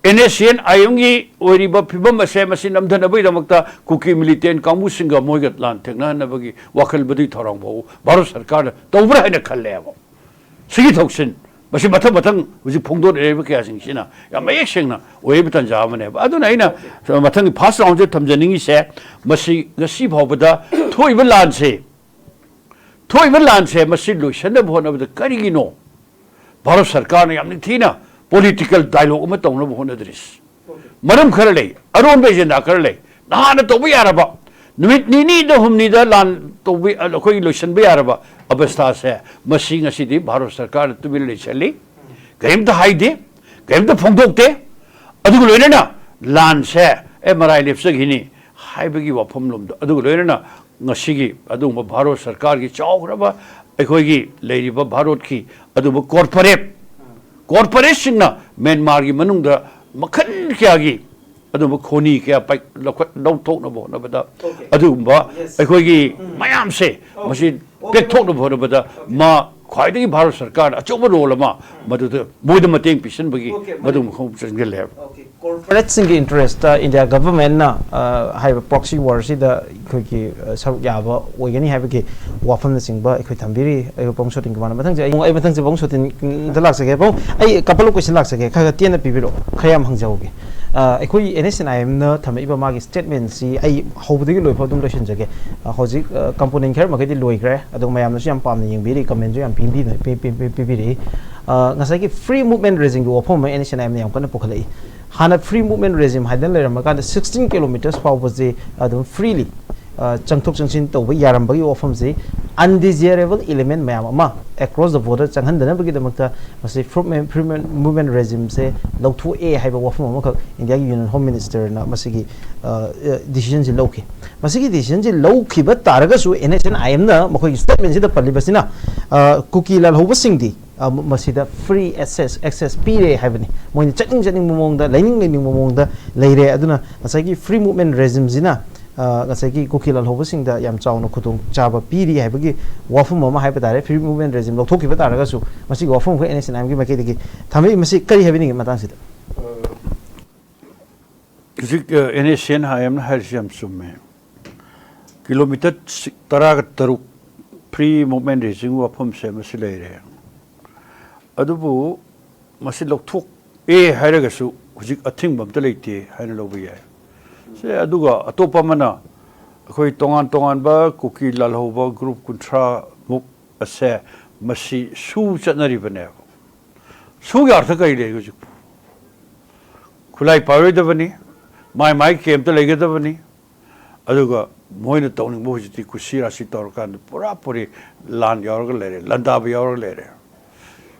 NSCN-IM-ꯒꯤ ꯑꯣꯏꯔꯤꯕ ꯐꯤꯕꯝ ꯑꯁꯦ ꯃꯁꯤ ꯅꯝꯊꯅꯕꯒꯤꯗꯃꯛꯇ ꯀꯨꯀꯤ ꯃꯤꯂꯤꯇꯦꯟ ꯀꯥꯡꯕꯨꯁꯤꯡꯒ ꯃꯣꯏꯒ ꯂꯥꯟ ꯊꯦꯡꯅꯍꯟꯅꯕꯒꯤ ꯋꯥꯈꯜ ꯃꯗꯨꯒꯤ ꯊꯧꯔꯥꯡ ꯐꯥꯎ ꯚꯥꯔꯠ ꯁꯔꯀꯥꯔꯅ ꯇꯧꯕ꯭ꯔꯥ ꯍꯥꯏꯅ ꯈꯜꯂꯦꯕ꯫ ꯁꯤꯒꯤ ꯊꯧꯁꯤꯟ ꯃꯁꯤ ꯃꯊꯪ ꯃꯊꯪ ꯍꯧꯖꯤꯛ ꯐꯣꯡꯗꯣꯔꯛꯂꯤꯕ ꯀꯌꯥꯁꯤꯡꯁꯤꯅ ꯌꯥꯝ ꯃꯌꯦꯛ ꯁꯦꯡꯅ ꯑꯣꯏꯔꯤꯕ ꯇꯥꯟꯖꯥ ꯑꯃꯅꯦꯕ꯫ ꯑꯗꯨꯅ ꯑꯩꯅ ꯃꯊꯪꯒꯤ ꯐꯥꯔꯁ ꯔꯥꯎꯟꯁꯦ ꯊꯝꯖꯅꯤꯡꯉꯤꯁꯦ, ꯃꯁꯤ ꯉꯁꯤ ꯐꯥꯎꯕꯗ ꯊꯣꯛꯏꯕ ꯂꯥꯟꯁꯦ, ꯊꯣꯛꯏꯕ ꯂꯥꯟꯁꯦ ꯃꯁꯤ ꯂꯣꯏꯁꯤꯟꯅꯕ ꯍꯣꯠꯅꯕꯗ ꯀꯔꯤꯒꯤꯅꯣ ꯚꯥꯔꯠ ꯁꯔꯀꯥꯔꯅ ꯌꯥꯝ ꯅꯤꯡꯊꯤꯅ ꯄꯣꯂꯤꯇꯤꯀꯦꯜ ꯗꯥꯏꯂꯣꯒ ꯑꯃ ꯇꯧꯅꯕ ꯍꯣꯠꯅꯗ꯭ꯔꯤꯁꯤ? ꯃꯔꯝ ꯈꯔ ꯂꯩ, ꯑꯔꯣꯟꯕ ꯑꯦꯖꯦꯟꯗꯥ ꯈꯔ ꯂꯩ꯫ ꯅꯍꯥꯟꯅ ꯇꯧꯕ ꯌꯥꯔꯕ, ꯅꯨꯃꯤꯠ ꯅꯤꯅꯤꯗ ꯍꯨꯝꯅꯤꯗ ꯂꯥꯟ ꯇꯧꯕ, ꯑꯩꯈꯣꯏꯒꯤ ꯂꯣꯏꯁꯤꯟꯕ ꯌꯥꯔꯕ ꯑꯕꯁꯊꯥꯁꯦ ꯃꯁꯤ ꯉꯁꯤꯗꯤ ꯚꯥꯔꯠ ꯁꯔꯀꯥꯔꯅ ꯇꯨꯃꯤꯟꯅ ꯂꯩꯁꯜꯂꯤ, ꯀꯔꯤꯝꯇ ꯍꯥꯏꯗꯦ, ꯀꯔꯤꯝꯇ ꯐꯣꯡꯗꯣꯛꯇꯦ꯫ ꯑꯗꯨꯒ ꯂꯣꯏꯅꯅ ꯂꯥꯟꯁꯦ ꯑꯦ ꯃꯔꯥꯏ ꯂꯦꯞꯆꯈꯤꯅꯤ ꯍꯥꯏꯕꯒꯤ ꯋꯥꯐꯝꯂꯣꯝꯗꯣ, ꯑꯗꯨꯒ ꯂꯣꯏꯅꯅ ꯉꯁꯤꯒꯤ ꯑꯗꯨꯒꯨꯝꯕ ꯚꯥꯔꯠ ꯁꯔꯀꯥꯔꯒꯤ ꯆꯥꯎꯈ꯭ꯔꯕ ꯑꯩꯈꯣꯏꯒꯤ ꯂꯩꯔꯤꯕ ꯚꯥꯔꯠꯀꯤ ꯑꯗꯨꯒꯨꯝꯕ ꯀꯣꯔꯄꯣꯔꯦꯠ, ꯀꯣꯔꯄꯣꯔꯦꯠꯁꯤꯡꯅ ꯃ꯭ꯌꯥꯟꯃꯥꯔꯒꯤ ꯃꯅꯨꯡꯗ ꯃꯈꯜ ꯀꯌꯥꯒꯤ ꯑꯗꯨꯒꯨꯝꯕ ꯈꯣꯅꯤ ꯀꯌꯥ ꯄꯥꯏ-, ꯂꯧꯈꯠ-, ꯂꯧꯊꯣꯛꯅꯕ ꯍꯣꯠꯅꯕꯗ, Okay. ꯑꯗꯨꯒꯨꯝꯕ Yes. ꯑꯩꯈꯣꯏꯒꯤ ꯎꯝ. ꯃꯌꯥꯝꯁꯦ Okay. ꯃꯁꯤ Okay. ꯄꯦꯛꯊꯣꯛꯅꯕ ꯍꯣꯠꯅꯕꯗ Okay. ꯃꯥ ꯈ꯭ꯋꯥꯏꯗꯒꯤ ꯚꯥꯔꯠ ꯁꯔꯀꯥꯔꯅ ꯑꯆꯧꯕ ꯔꯣꯜ ꯑꯃ ꯎꯝ. ꯃꯗꯨꯗ ꯃꯣꯏꯗ ꯃꯇꯦꯡ ꯄꯤꯁꯤꯟꯕꯒꯤ Okay, ꯃꯗꯨ ꯃꯈꯣꯡ ꯆꯪꯁꯤꯜꯂꯦ ꯍꯥꯏꯕ꯫ Okay. ꯀꯣꯔꯄꯣꯔꯦꯠꯁꯤꯡꯒꯤ ꯏꯟꯇꯔꯦꯁꯇ ꯏꯟꯗꯤꯌꯥ ꯒꯚꯔꯟꯃꯦꯟꯠꯅ, ꯑ, ꯍꯥꯏꯔꯤꯕ ꯄ꯭ꯔꯣꯛꯁꯤ ꯋꯥꯔꯁꯤꯗ ꯑꯩꯈꯣꯏꯒꯤ, ꯑ, ꯁꯔꯨꯛ ꯌꯥꯕ ꯑꯣꯏꯒꯅꯤ ꯍꯥꯏꯕꯒꯤ ꯋꯥꯐꯝꯅꯆꯤꯡꯕ ꯑꯩꯈꯣꯏ ꯊꯝꯕꯤꯔꯤ꯫ ꯑꯩꯈꯣꯏ ꯄꯕꯨꯡ ꯁꯣꯇꯤꯟ ꯀꯨꯃꯥꯔꯅ ꯃꯊꯪꯁꯦ ꯑꯩ, ꯑꯩ ꯃꯊꯪꯁꯦ ꯄꯕꯨꯡ ꯁꯣꯇꯤꯟꯗ ꯂꯥꯛꯆꯒꯦ꯫ ꯄꯕꯨꯡ, ꯑꯩ ꯀꯄꯜ ꯑꯣꯐ ꯀꯣꯏꯁꯟ ꯂꯥꯛꯆꯒꯦ, ꯈꯔ ꯈꯔ ꯇꯦꯟꯅ ꯄꯤꯕꯤꯔꯛꯑꯣ, ꯈꯔ ꯌꯥꯝ ꯍꯪꯖꯍꯧꯒꯦ꯫ ꯑ, ꯑꯩꯈꯣꯏ ꯑꯦꯟ ꯑꯦꯁ ꯑꯦꯟ ꯑꯥꯏ ꯑꯦꯝꯅ ꯊꯝꯃꯛꯏꯕ ꯃꯥꯒꯤ ꯁ꯭ꯇꯦꯠꯃꯦꯟꯁꯤ ꯑꯩ ꯍꯧꯕꯗꯒꯤ ꯂꯣꯏꯐꯥꯎ ꯑꯗꯨꯝ ꯂꯣꯏꯁꯤꯟꯖꯒꯦ꯫ ꯑ, ꯍꯧꯖꯤꯛ, ꯑ, ꯀꯝꯄꯣꯅꯦꯟ ꯈꯔ ꯃꯈꯩꯗꯤ ꯂꯣꯏꯈ꯭ꯔꯦ, ꯑꯗꯨꯒ ꯃꯌꯥꯝꯅꯁꯨ ꯌꯥꯝ ꯄꯥꯝꯅ ꯌꯦꯡꯕꯤꯔꯤ, ꯀꯃꯦꯟꯁꯨ ꯌꯥꯝ ꯄꯤꯕꯤ-, ꯄꯤ-, ꯄꯤ-, ꯄꯤ-, ꯄꯤꯕꯤꯔꯛꯏ꯫ ꯑ, ꯉꯁꯥꯏꯒꯤ ꯐ꯭ꯔꯤ ꯃꯨꯚꯃꯦꯟꯠ ꯔꯦꯖꯤꯝꯒꯤ ꯋꯥꯐꯝ ꯑꯃ ꯑꯦꯟ ꯑꯦꯁ ꯑꯦꯟ ꯑꯥꯏ ꯑꯦꯝꯅ ꯌꯥꯝ ꯀꯟꯅ ꯄꯨꯈꯠꯂꯛꯏ꯫ ꯍꯥꯟꯅ ꯐ꯭ꯔꯤ ꯃꯨꯚꯃꯦꯟꯠ ꯔꯦꯖꯤꯝ ꯍꯥꯏꯗꯅ ꯂꯩꯔꯝꯃꯀꯥꯟꯗ ꯁꯤꯛꯁꯇꯤꯟ ꯀꯤꯂꯣꯃꯤꯇꯔꯁ ꯐꯥꯎꯕꯁꯦ ꯑꯗꯨꯝ ꯐ꯭ꯔꯤꯂꯤ, ꯑ, ꯆꯪꯊꯣꯛ ꯆꯪꯁꯤꯟ ꯇꯧꯕ ꯌꯥꯔꯝꯕꯒꯤ ꯋꯥꯐꯝꯁꯤ ꯑꯟꯗꯤꯖꯥꯏꯔꯦꯕꯜ ꯏꯂꯤꯃꯦꯟꯠ ꯃꯌꯥꯝ ꯑꯃ ꯑꯦꯀ꯭ꯔꯣꯁ ꯗ ꯕꯣꯔꯗꯔ ꯆꯪꯍꯟꯗꯅꯕꯒꯤꯗꯃꯛꯇ ꯃꯁꯤ ꯐ꯭ꯔꯤ ꯃꯨꯚꯃꯦꯟꯠ, ꯐ꯭ꯔꯤ ꯃꯨꯚꯃꯦꯟꯠ ꯔꯦꯖꯤꯝꯁꯦ ꯂꯧꯊꯣꯛꯑꯦ ꯍꯥꯏꯕ ꯋꯥꯐꯝ ꯑꯃꯈꯛ ꯏꯟꯗꯤꯌꯥꯒꯤ ꯌꯨꯅꯤꯌꯟ ꯍꯣꯝ ꯃꯤꯅꯤꯁꯇꯔꯅ ꯃꯁꯤꯒꯤ, ꯑ, ꯑ, ꯗꯤꯁꯤꯖꯟꯁꯤ ꯂꯧꯈꯤ꯫ ꯃꯁꯤꯒꯤ ꯗꯤꯁꯤꯖꯟꯁꯤ ꯂꯧꯈꯤꯕ ꯇꯥꯔꯒꯁꯨ ꯑꯦꯟ ꯑꯦꯁ ꯑꯦꯟ ꯑꯥꯏ ꯑꯦꯝꯅ ꯃꯈꯣꯏꯒꯤ ꯁ꯭ꯇꯦꯠꯃꯦꯟꯁꯤꯗ ꯄꯜꯂꯤꯕꯁꯤꯅ, ꯑ, ꯀꯨꯀꯤ ꯂꯥꯜꯍꯧꯕꯁꯤꯡꯗꯤ ꯑ, ꯃ-, ꯃꯁꯤꯗ ꯐ꯭ꯔꯤ ꯑꯦꯛꯁꯦꯁ, ꯑꯦꯛꯁꯦꯁ ꯄꯤꯔꯦ ꯍꯥꯏꯕꯅꯤ꯫ ꯃꯣꯏꯅ ꯆꯠꯅꯤꯡ ꯆꯠꯅꯤꯡꯕ ꯃꯑꯣꯡꯗ, ꯂꯩꯅꯤꯡ ꯂꯩꯅꯤꯡꯕ ꯃꯑꯣꯡꯗ ꯂꯩꯔꯦ꯫ ꯑꯗꯨꯅ ꯉꯁꯥꯏꯒꯤ ꯐ꯭ꯔꯤ ꯃꯨꯚꯃꯦꯟꯠ ꯔꯦꯖꯤꯝꯁꯤꯅ, ꯑ, ꯉꯁꯥꯏꯒꯤ ꯀꯨꯀꯤ ꯂꯥꯜꯍꯧꯕꯁꯤꯡꯗ ꯌꯥꯝ ꯆꯥꯎꯅ ꯈꯨꯗꯣꯡꯆꯥꯕ ꯄꯤꯔꯤ ꯍꯥꯏꯕꯒꯤ ꯋꯥꯐꯝ ꯑꯃ ꯍꯥꯏꯕ ꯇꯥꯔꯦ꯫ ꯐ꯭ꯔꯤ ꯃꯨꯚꯃꯦꯟꯠ ꯔꯦꯖꯤꯝ ꯂꯧꯊꯣꯛꯈꯤꯕ ꯇꯥꯔꯒꯁꯨ ꯃꯁꯤꯒꯤ ꯋꯥꯐꯝ ꯑꯩꯈꯣꯏ ꯑꯦꯟ ꯑꯦꯁ ꯑꯦꯟ ꯑꯥꯏ ꯑꯦꯝꯒꯤ ꯃꯥꯏꯀꯩꯗꯒꯤ ꯊꯝꯃꯛꯏ꯫ ꯃꯁꯤ ꯀꯔꯤ ꯍꯥꯏꯕꯤꯅꯤꯡꯉꯤ ꯃꯇꯥꯡꯁꯤꯗ? ꯍꯧꯖꯤꯛ, ꯑ, ꯑꯦꯟ ꯑꯦꯁ ꯑꯦꯟ ꯑꯥꯏ ꯑꯦꯝꯅ ꯍꯥꯏꯔꯤꯁꯤ ꯌꯥꯝ ꯆꯨꯝꯃꯦ꯫ ꯀꯤꯂꯣꯃꯤꯇꯔ ꯁꯤ-, ꯇꯔꯥꯒ ꯇꯔꯨꯛ ꯐ꯭ꯔꯤ ꯃꯨꯚꯃꯦꯟꯠ ꯔꯦꯖꯤꯝꯒꯤ ꯋꯥꯐꯝꯁꯦ ꯃꯁꯤ ꯂꯩꯔꯦ꯫ ꯑꯗꯨꯕꯨ ꯃꯁꯤ ꯂꯧꯊꯣꯛꯑꯦ ꯍꯥꯏꯔꯒꯁꯨ ꯍꯧꯖꯤꯛ ꯑꯊꯤꯡꯕ ꯑꯝꯇ ꯂꯩꯇꯦ ꯍꯥꯏꯅ ꯂꯧꯕ ꯌꯥꯏ꯫ ꯁꯦ, ꯑꯗꯨꯒ ꯑꯇꯣꯞꯄ ꯑꯃꯅ ꯑꯩꯈꯣꯏ ꯇꯣꯉꯥꯟ ꯇꯣꯉꯥꯟꯕ ꯀꯨꯀꯤ ꯂꯥꯜꯍꯧꯕ ꯒ꯭ꯔꯨꯞ ꯀꯨꯟꯊ꯭ꯔꯥ ꯃꯨꯛ ꯑꯁꯦ ꯃꯁꯤ ꯁꯨ ꯆꯠꯅꯔꯤꯕꯅꯦꯕ꯫ ꯁꯨꯒꯤ ꯑꯥꯔꯊ ꯀꯔꯤ ꯂꯩ ꯍꯧꯖꯤꯛ? ꯈꯨꯠꯂꯥꯏ ꯄꯥꯏꯔꯣꯏꯗꯕꯅꯤ, ꯃꯥꯏ ꯃꯥꯏ ꯀꯦꯝꯇ ꯂꯩꯒꯗꯕꯅꯤ꯫ ꯑꯗꯨꯒ ꯃꯣꯏꯅ ꯇꯧꯅꯤꯡꯕ ꯍꯧꯖꯤꯛꯇꯤ ꯀꯨꯁꯤ ꯔꯥꯁꯤ ꯇꯧꯔꯀꯥꯟꯗ ꯄꯨꯔꯥ ꯄꯨꯔꯤ ꯂꯥꯟ ꯌꯥꯎꯔꯒ ꯂꯩꯔꯦ, ꯂꯥꯟꯗꯥꯕ ꯌꯥꯎꯔꯒ ꯂꯩꯔꯦ꯫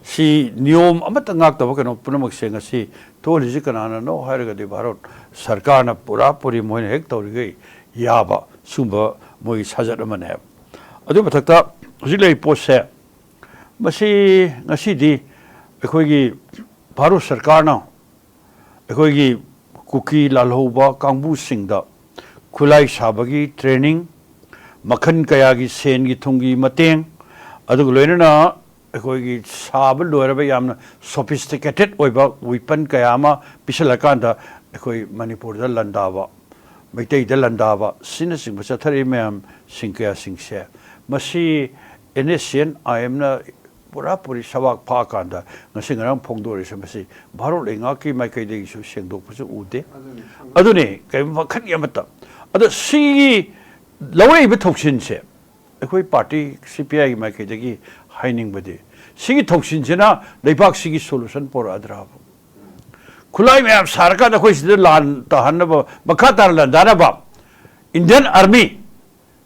ꯁꯤ ꯅꯤꯌꯣꯝ ꯑꯃꯠꯇ ꯉꯥꯛꯇꯕ ꯀꯩꯅꯣ ꯄꯨꯝꯅꯃꯛꯁꯦ ꯉꯁꯤ ꯊꯣꯛꯍꯜꯂꯤꯁꯤ ꯀꯅꯥꯅꯅꯣ ꯍꯥꯏꯔꯒꯗꯤ ꯚꯥꯔꯠ ꯁꯔꯀꯥꯔꯅ ꯄꯨꯔꯥ ꯄꯨꯔꯤ ꯃꯣꯏꯅ ꯍꯦꯛ ꯇꯧꯔꯤꯈꯩ ꯌꯥꯕ ꯁꯨꯝꯕ ꯃꯣꯏꯒꯤ ꯁꯥꯖꯠ ꯑꯃꯅꯦ꯫ ꯑꯗꯨꯒꯤ ꯃꯊꯛꯇ ꯍꯧꯖꯤꯛ ꯂꯩꯔꯤꯕ ꯄꯣꯠꯁꯦ, ꯃꯁꯤ ꯉꯁꯤꯗꯤ ꯑꯩꯈꯣꯏꯒꯤ ꯚꯥꯔꯠ ꯁꯔꯀꯥꯔꯅ ꯑꯩꯈꯣꯏꯒꯤ ꯀꯨꯀꯤ ꯂꯥꯜꯍꯧꯕ ꯀꯥꯡꯕꯨꯁꯤꯡꯗ ꯈꯨꯠꯂꯥꯏ ꯁꯥꯕꯒꯤ ꯇ꯭ꯔꯦꯅꯤꯡ, ꯃꯈꯜ ꯀꯌꯥꯒꯤ ꯁꯦꯟꯒꯤ ꯊꯨꯝꯒꯤ ꯃꯇꯦꯡ, ꯑꯗꯨꯒ ꯂꯣꯏꯅꯅ ꯑꯩꯈꯣꯏꯒꯤ ꯁꯥꯕ ꯂꯣꯏꯔꯕ ꯌꯥꯝꯅ ꯁꯣꯐꯤꯁꯇꯤꯀꯦꯇꯦꯠ ꯑꯣꯏꯕ ꯋꯤꯄꯟ ꯀꯌꯥ ꯑꯃ ꯄꯤꯁꯜꯂꯀꯥꯟꯗ ꯑꯩꯈꯣꯏ ꯃꯅꯤꯄꯨꯔꯗ ꯂꯥꯟꯗꯥꯕ, ꯃꯩꯇꯩꯗ ꯂꯥꯟꯗꯥꯕ, ꯁꯤꯅꯆꯤꯡꯕ ꯆꯠꯊꯔꯛꯏ ꯃꯌꯥꯝꯁꯤꯡ ꯀꯌꯥꯁꯤꯡꯁꯦ, ꯃꯁꯤ ꯑꯦꯟ ꯑꯦꯁ ꯁꯤ ꯑꯦꯟ ꯑꯥꯏ ꯑꯦꯝꯅ ꯄꯨꯔꯥ ꯄꯨꯔꯤ ꯁꯕꯥꯛ ꯐꯥꯛꯑꯀꯥꯟꯗ ꯉꯁꯤ ꯉꯔꯥꯡ ꯐꯣꯡꯗꯣꯔꯛꯏꯁꯦ, ꯃꯁꯤ ꯚꯥꯔꯠ ꯂꯩꯉꯥꯛꯀꯤ ꯃꯥꯏꯀꯩꯗꯒꯤꯁꯨ ꯁꯦꯡꯗꯣꯛꯄꯁꯨ ꯎꯗꯦ꯫ ꯑꯗꯨꯅꯤ, ꯀꯔꯤꯒꯨꯝꯕ ꯃꯈꯜꯒꯤ ꯑꯃꯠꯇ꯫ ꯑꯗꯣ ꯁꯤꯒꯤ ꯂꯧꯔꯛꯏꯕ ꯊꯧꯁꯤꯜꯁꯦ ꯑꯩꯈꯣꯏ ꯄꯥꯔꯇꯤ ꯁꯤ ꯄꯤ ꯑꯥꯏꯒꯤ ꯃꯥꯏꯀꯩꯗꯒꯤ ꯍꯥꯏꯅꯤꯡꯕꯗꯤ, ꯁꯤꯒꯤ ꯊꯧꯁꯤꯜꯁꯤꯅ ꯂꯩꯕꯥꯛꯁꯤꯒꯤ ꯁꯣꯂꯨꯁꯟ ꯄꯣꯔꯛꯑꯗ꯭ꯔꯥꯕ? ꯈꯨꯠꯂꯥꯏ ꯃꯌꯥꯝ ꯁꯥꯔꯀꯥꯟꯗ ꯑꯩꯈꯣꯏ ꯁꯤꯗ ꯂꯥꯟ ꯇꯥꯍꯟꯅꯕ, ꯃꯈꯥ ꯇꯥꯅ ꯂꯥꯟꯗꯥꯅꯕ ꯏꯟꯗꯤꯌꯟ ꯑꯥꯔꯃꯤ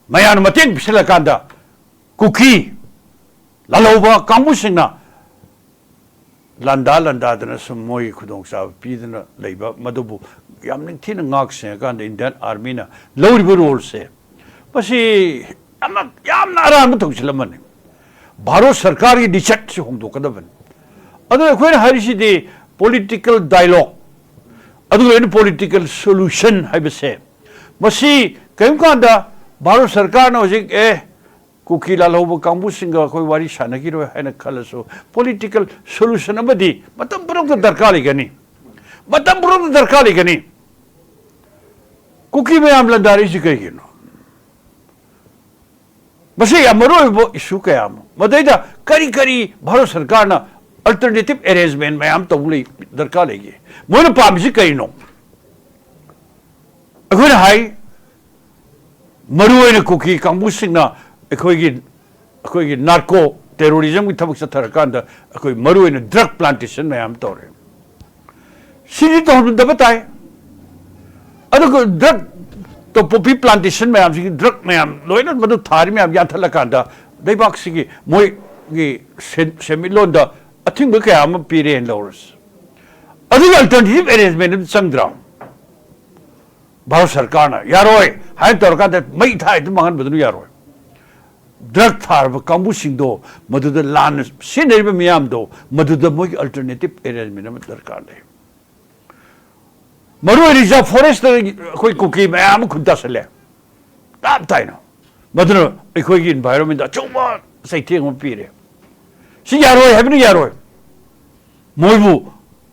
ꯃꯌꯥꯝꯅ ꯃꯇꯦꯡ ꯄꯤꯁꯤꯜꯂꯀꯥꯟꯗ ꯀꯨꯀꯤ ꯂꯥꯜꯍꯧꯕ ꯀꯥꯡꯕꯨꯁꯤꯡꯅ ꯂꯥꯟꯗꯥ ꯂꯥꯟꯗꯥꯗꯅ ꯁꯨꯝ ꯃꯣꯏꯒꯤ ꯈꯨꯗꯣꯡꯆꯥꯕ ꯄꯤꯗꯅ ꯂꯩꯕ, ꯃꯗꯨꯕꯨ ꯌꯥꯝ ꯅꯤꯡꯊꯤꯅ ꯉꯥꯛ ꯁꯦꯡꯉꯀꯥꯟꯗ ꯏꯟꯗꯤꯌꯟ ꯑꯥꯔꯃꯤꯅ ꯂꯧꯔꯤꯕ ꯔꯣꯜꯁꯦ, ꯃꯁꯤ ꯌꯥꯝꯅ, ꯌꯥꯝꯅ ꯑꯔꯥꯟꯕ ꯊꯧꯁꯤꯜ ꯑꯃꯅꯤ꯫ ꯚꯥꯔꯠ ꯁꯔꯀꯥꯔꯒꯤ ꯂꯤꯆꯠꯁꯤ ꯍꯣꯡꯗꯣꯛꯀꯗꯕꯅꯤ꯫ ꯑꯗꯨꯅ ꯑꯩꯈꯣꯏꯅ ꯍꯥꯏꯔꯤꯁꯤꯗꯤ ꯄꯣꯂꯤꯇꯤꯀꯦꯜ ꯗꯥꯏꯂꯣꯒ, ꯑꯗꯨꯒ ꯂꯣꯏꯅ ꯄꯣꯂꯤꯇꯤꯀꯦꯜ ꯁꯣꯂꯨꯁꯟ ꯍꯥꯏꯕꯁꯦ, ꯃꯁꯤ ꯀꯔꯤꯒꯨꯝꯕ ꯀꯥꯟꯗ ꯚꯥꯔꯠ ꯁꯔꯀꯥꯔꯅ ꯍꯧꯖꯤꯛ, ꯑꯦ, ꯀꯨꯀꯤ ꯂꯥꯜꯍꯧꯕ ꯀꯥꯡꯕꯨꯁꯤꯡꯒ ꯑꯩꯈꯣꯏ ꯋꯥꯔꯤ ꯁꯥꯟꯅꯈꯤꯔꯣꯏ ꯍꯥꯏꯅ ꯈꯜꯂꯁꯨ, ꯄꯣꯂꯤꯇꯤꯀꯦꯜ ꯁꯣꯂꯨꯁꯟ ꯑꯃꯗꯤ ꯃꯇꯝ ꯄꯨꯝꯅꯃꯛꯇ ꯗꯔꯀꯥꯔ ꯂꯩꯒꯅꯤ꯫ ꯃꯇꯝ ꯄꯨꯝꯅꯃꯛꯇ ꯗꯔꯀꯥꯔ ꯂꯩꯒꯅꯤ꯫ ꯀꯨꯀꯤ ꯃꯌꯥꯝ ꯂꯥꯟꯗꯥꯔꯛꯏꯁꯤ ꯀꯩꯒꯤꯅꯣ? ꯃꯁꯤ ꯌꯥꯝ ꯃꯔꯨ ꯑꯣꯏꯕ ꯏꯁꯨ ꯀꯌꯥ ꯑꯃ꯫ ꯃꯗꯩꯗ ꯀꯔꯤ ꯀꯔꯤ ꯚꯥꯔꯠ ꯁꯔꯀꯥꯔꯅ alternative arrangement ꯃꯌꯥꯝ ꯇꯧꯕ ꯂꯩ, ꯗꯔꯀꯥꯔ ꯂꯩꯒꯦ? ꯃꯣꯏꯅ ꯄꯥꯝꯃꯤꯁꯤ ꯀꯔꯤꯅꯣ? ꯑꯩꯈꯣꯏꯅ ꯍꯥꯏ, ꯃꯔꯨꯑꯣꯏꯅ ꯀꯨꯀꯤ ꯀꯥꯡꯕꯨꯁꯤꯡꯅ ꯑꯩꯈꯣꯏꯒꯤ, ꯑꯩꯈꯣꯏꯒꯤ narco terrorism ꯒꯤ ꯊꯕꯛ ꯆꯠꯊꯔꯀꯥꯟꯗ ꯑꯩꯈꯣꯏ ꯃꯔꯨꯑꯣꯏꯅ drug plantation ꯃꯌꯥꯝ ꯇꯧꯔꯦ꯫ ꯁꯤꯗꯤ ꯇꯧꯍꯟꯗꯕ ꯇꯥꯏ꯫ ꯑꯗꯨꯒ drug, poppy plantation ꯃꯌꯥꯝꯁꯤꯒꯤ drug ꯃꯌꯥꯝ ꯂꯣꯏꯅ ꯃꯗꯨ ꯊꯥꯔꯤ ꯃꯌꯥꯝ ꯌꯥꯟꯊꯠꯂꯀꯥꯟꯗ ꯂꯩꯕꯥꯛꯁꯤꯒꯤ ꯃꯣꯏꯒꯤ ꯁꯦꯟ-, ꯁꯦꯟꯃꯤꯠꯂꯣꯟꯗ ꯑꯊꯤꯡꯕ ꯀꯌꯥ ꯑꯃ ꯄꯤꯔꯦꯅ ꯂꯧꯔꯁꯤ꯫ ꯑꯗꯨꯒꯤ alternative arrangement ꯑꯗꯨ ꯆꯪꯗ꯭ꯔꯣ? ꯚꯥꯔꯠ ꯁꯔꯀꯥꯔꯅ ꯌꯥꯔꯣꯏ ꯍꯥꯏꯅ ꯇꯧꯔꯀꯥꯟꯗ ꯃꯩ ꯊꯥꯏꯗꯨ ꯃꯥꯡꯍꯟꯕꯗꯨꯅ ꯌꯥꯔꯣꯏ꯫ Drug ꯊꯥꯔꯕ ꯀꯥꯡꯕꯨꯁꯤꯡꯗꯣ, ꯃꯗꯨꯗ ꯂꯥꯟꯅ ꯁꯤꯖꯤꯟꯅꯔꯤꯕ ꯃꯤꯌꯥꯝꯗꯣ, ꯃꯗꯨꯗ ꯃꯣꯏꯒꯤ alternative arrangement ꯑꯃ ꯗꯔꯀꯥꯔ ꯂꯩ꯫ ꯃꯔꯨ ꯑꯣꯏꯅ reserve forest ꯇ ꯑꯩꯈꯣꯏ ꯀꯨꯀꯤ ꯃꯌꯥꯝ ꯑꯃ ꯈꯨꯟ ꯇꯥꯁꯜꯂꯦ, ꯇꯞ ꯇꯥꯏꯅ꯫ ꯃꯗꯨꯅ ꯑꯩꯈꯣꯏꯒꯤ environment ꯗ ꯑꯆꯧꯕ ꯆꯩꯊꯦꯡ ꯑꯃ ꯄꯤꯔꯦ꯫ ꯁꯤ ꯌꯥꯔꯣꯏ ꯍꯥꯏꯕꯅ ꯌꯥꯔꯣꯏ꯫ ꯃꯣꯏꯕꯨ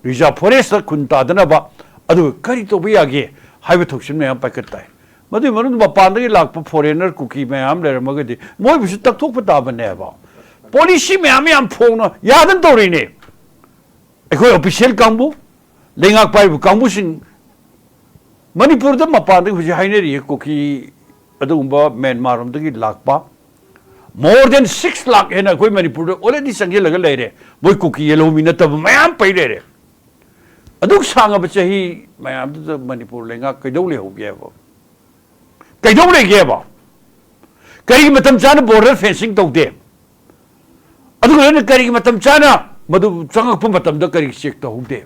reserve forest ꯇ ꯈꯨꯟ ꯇꯥꯗꯅꯕ, ꯑꯗꯨꯒ ꯀꯔꯤ ꯇꯧꯕ ꯌꯥꯒꯦ ꯍꯥꯏꯕ ꯊꯧꯁꯤꯜ ꯃꯌꯥꯝ ꯄꯥꯏꯈꯠ ꯇꯥꯏ꯫ ꯃꯗꯨꯒꯤ ꯃꯅꯨꯡꯗ ꯃꯄꯥꯟꯗꯒꯤ ꯂꯥꯛꯄ foreigner ꯀꯨꯀꯤ ꯃꯌꯥꯝ ꯂꯩꯔꯝꯃꯒꯗꯤ ꯃꯣꯏꯕꯨꯁꯨ ꯇꯛꯊꯣꯛꯄ ꯇꯥꯕꯅꯦꯕ꯫ Policy ꯃꯌꯥꯝ ꯌꯥꯝ ꯐꯣꯡꯅ ꯌꯥꯗꯅ ꯇꯧꯔꯤꯅꯦ꯫ ꯑꯩꯈꯣꯏ official ꯀꯥꯡꯕꯨ, ꯂꯩꯉꯥꯛ ꯄꯥꯏꯔꯤꯕ ꯀꯥꯡꯕꯨꯁꯤꯡ, ꯃꯅꯤꯄꯨꯔꯗ ꯃꯄꯥꯟꯗꯒꯤ ꯍꯧꯖꯤꯛ ꯍꯥꯏꯅꯔꯤꯌꯦ, ꯀꯨꯀꯤ ꯑꯗꯨꯒꯨꯝꯕ ꯃ꯭ꯌꯥꯟꯃꯥꯔ ꯔꯣꯝꯗꯒꯤ ꯂꯥꯛꯄ more than six lakh ꯍꯦꯟꯅ ꯑꯩꯈꯣꯏ ꯃꯅꯤꯄꯨꯔꯗ already ꯆꯪꯁꯤꯜꯂꯒ ꯂꯩꯔꯦ, ꯃꯣꯏ ꯀꯨꯀꯤ ꯌꯦꯜꯍꯧꯃꯤ ꯅꯠꯇꯕ ꯃꯌꯥꯝ ꯄꯩ ꯂꯩꯔꯦ꯫ ꯑꯗꯨꯛ ꯁꯥꯡꯉꯕ ꯆꯍꯤ ꯃꯌꯥꯝꯗꯨꯗ ꯃꯅꯤꯄꯨꯔ ꯂꯩꯉꯥꯛ ꯀꯩꯗꯧ ꯂꯩꯍꯧꯒꯦꯕ? ꯀꯩꯗꯧ ꯂꯩꯒꯦꯕ? ꯀꯔꯤꯒꯤ ꯃꯇꯝ ꯆꯥꯅ border fencing ꯇꯧꯗꯦ? ꯑꯗꯨꯒ ꯂꯣꯏꯅ ꯀꯔꯤꯒꯤ ꯃꯇꯝ ꯆꯥꯅ ꯃꯗꯨ ꯆꯪꯉꯛꯄ ꯃꯇꯝꯗ ꯀꯔꯤ check ꯇꯧꯍꯧꯗꯦ?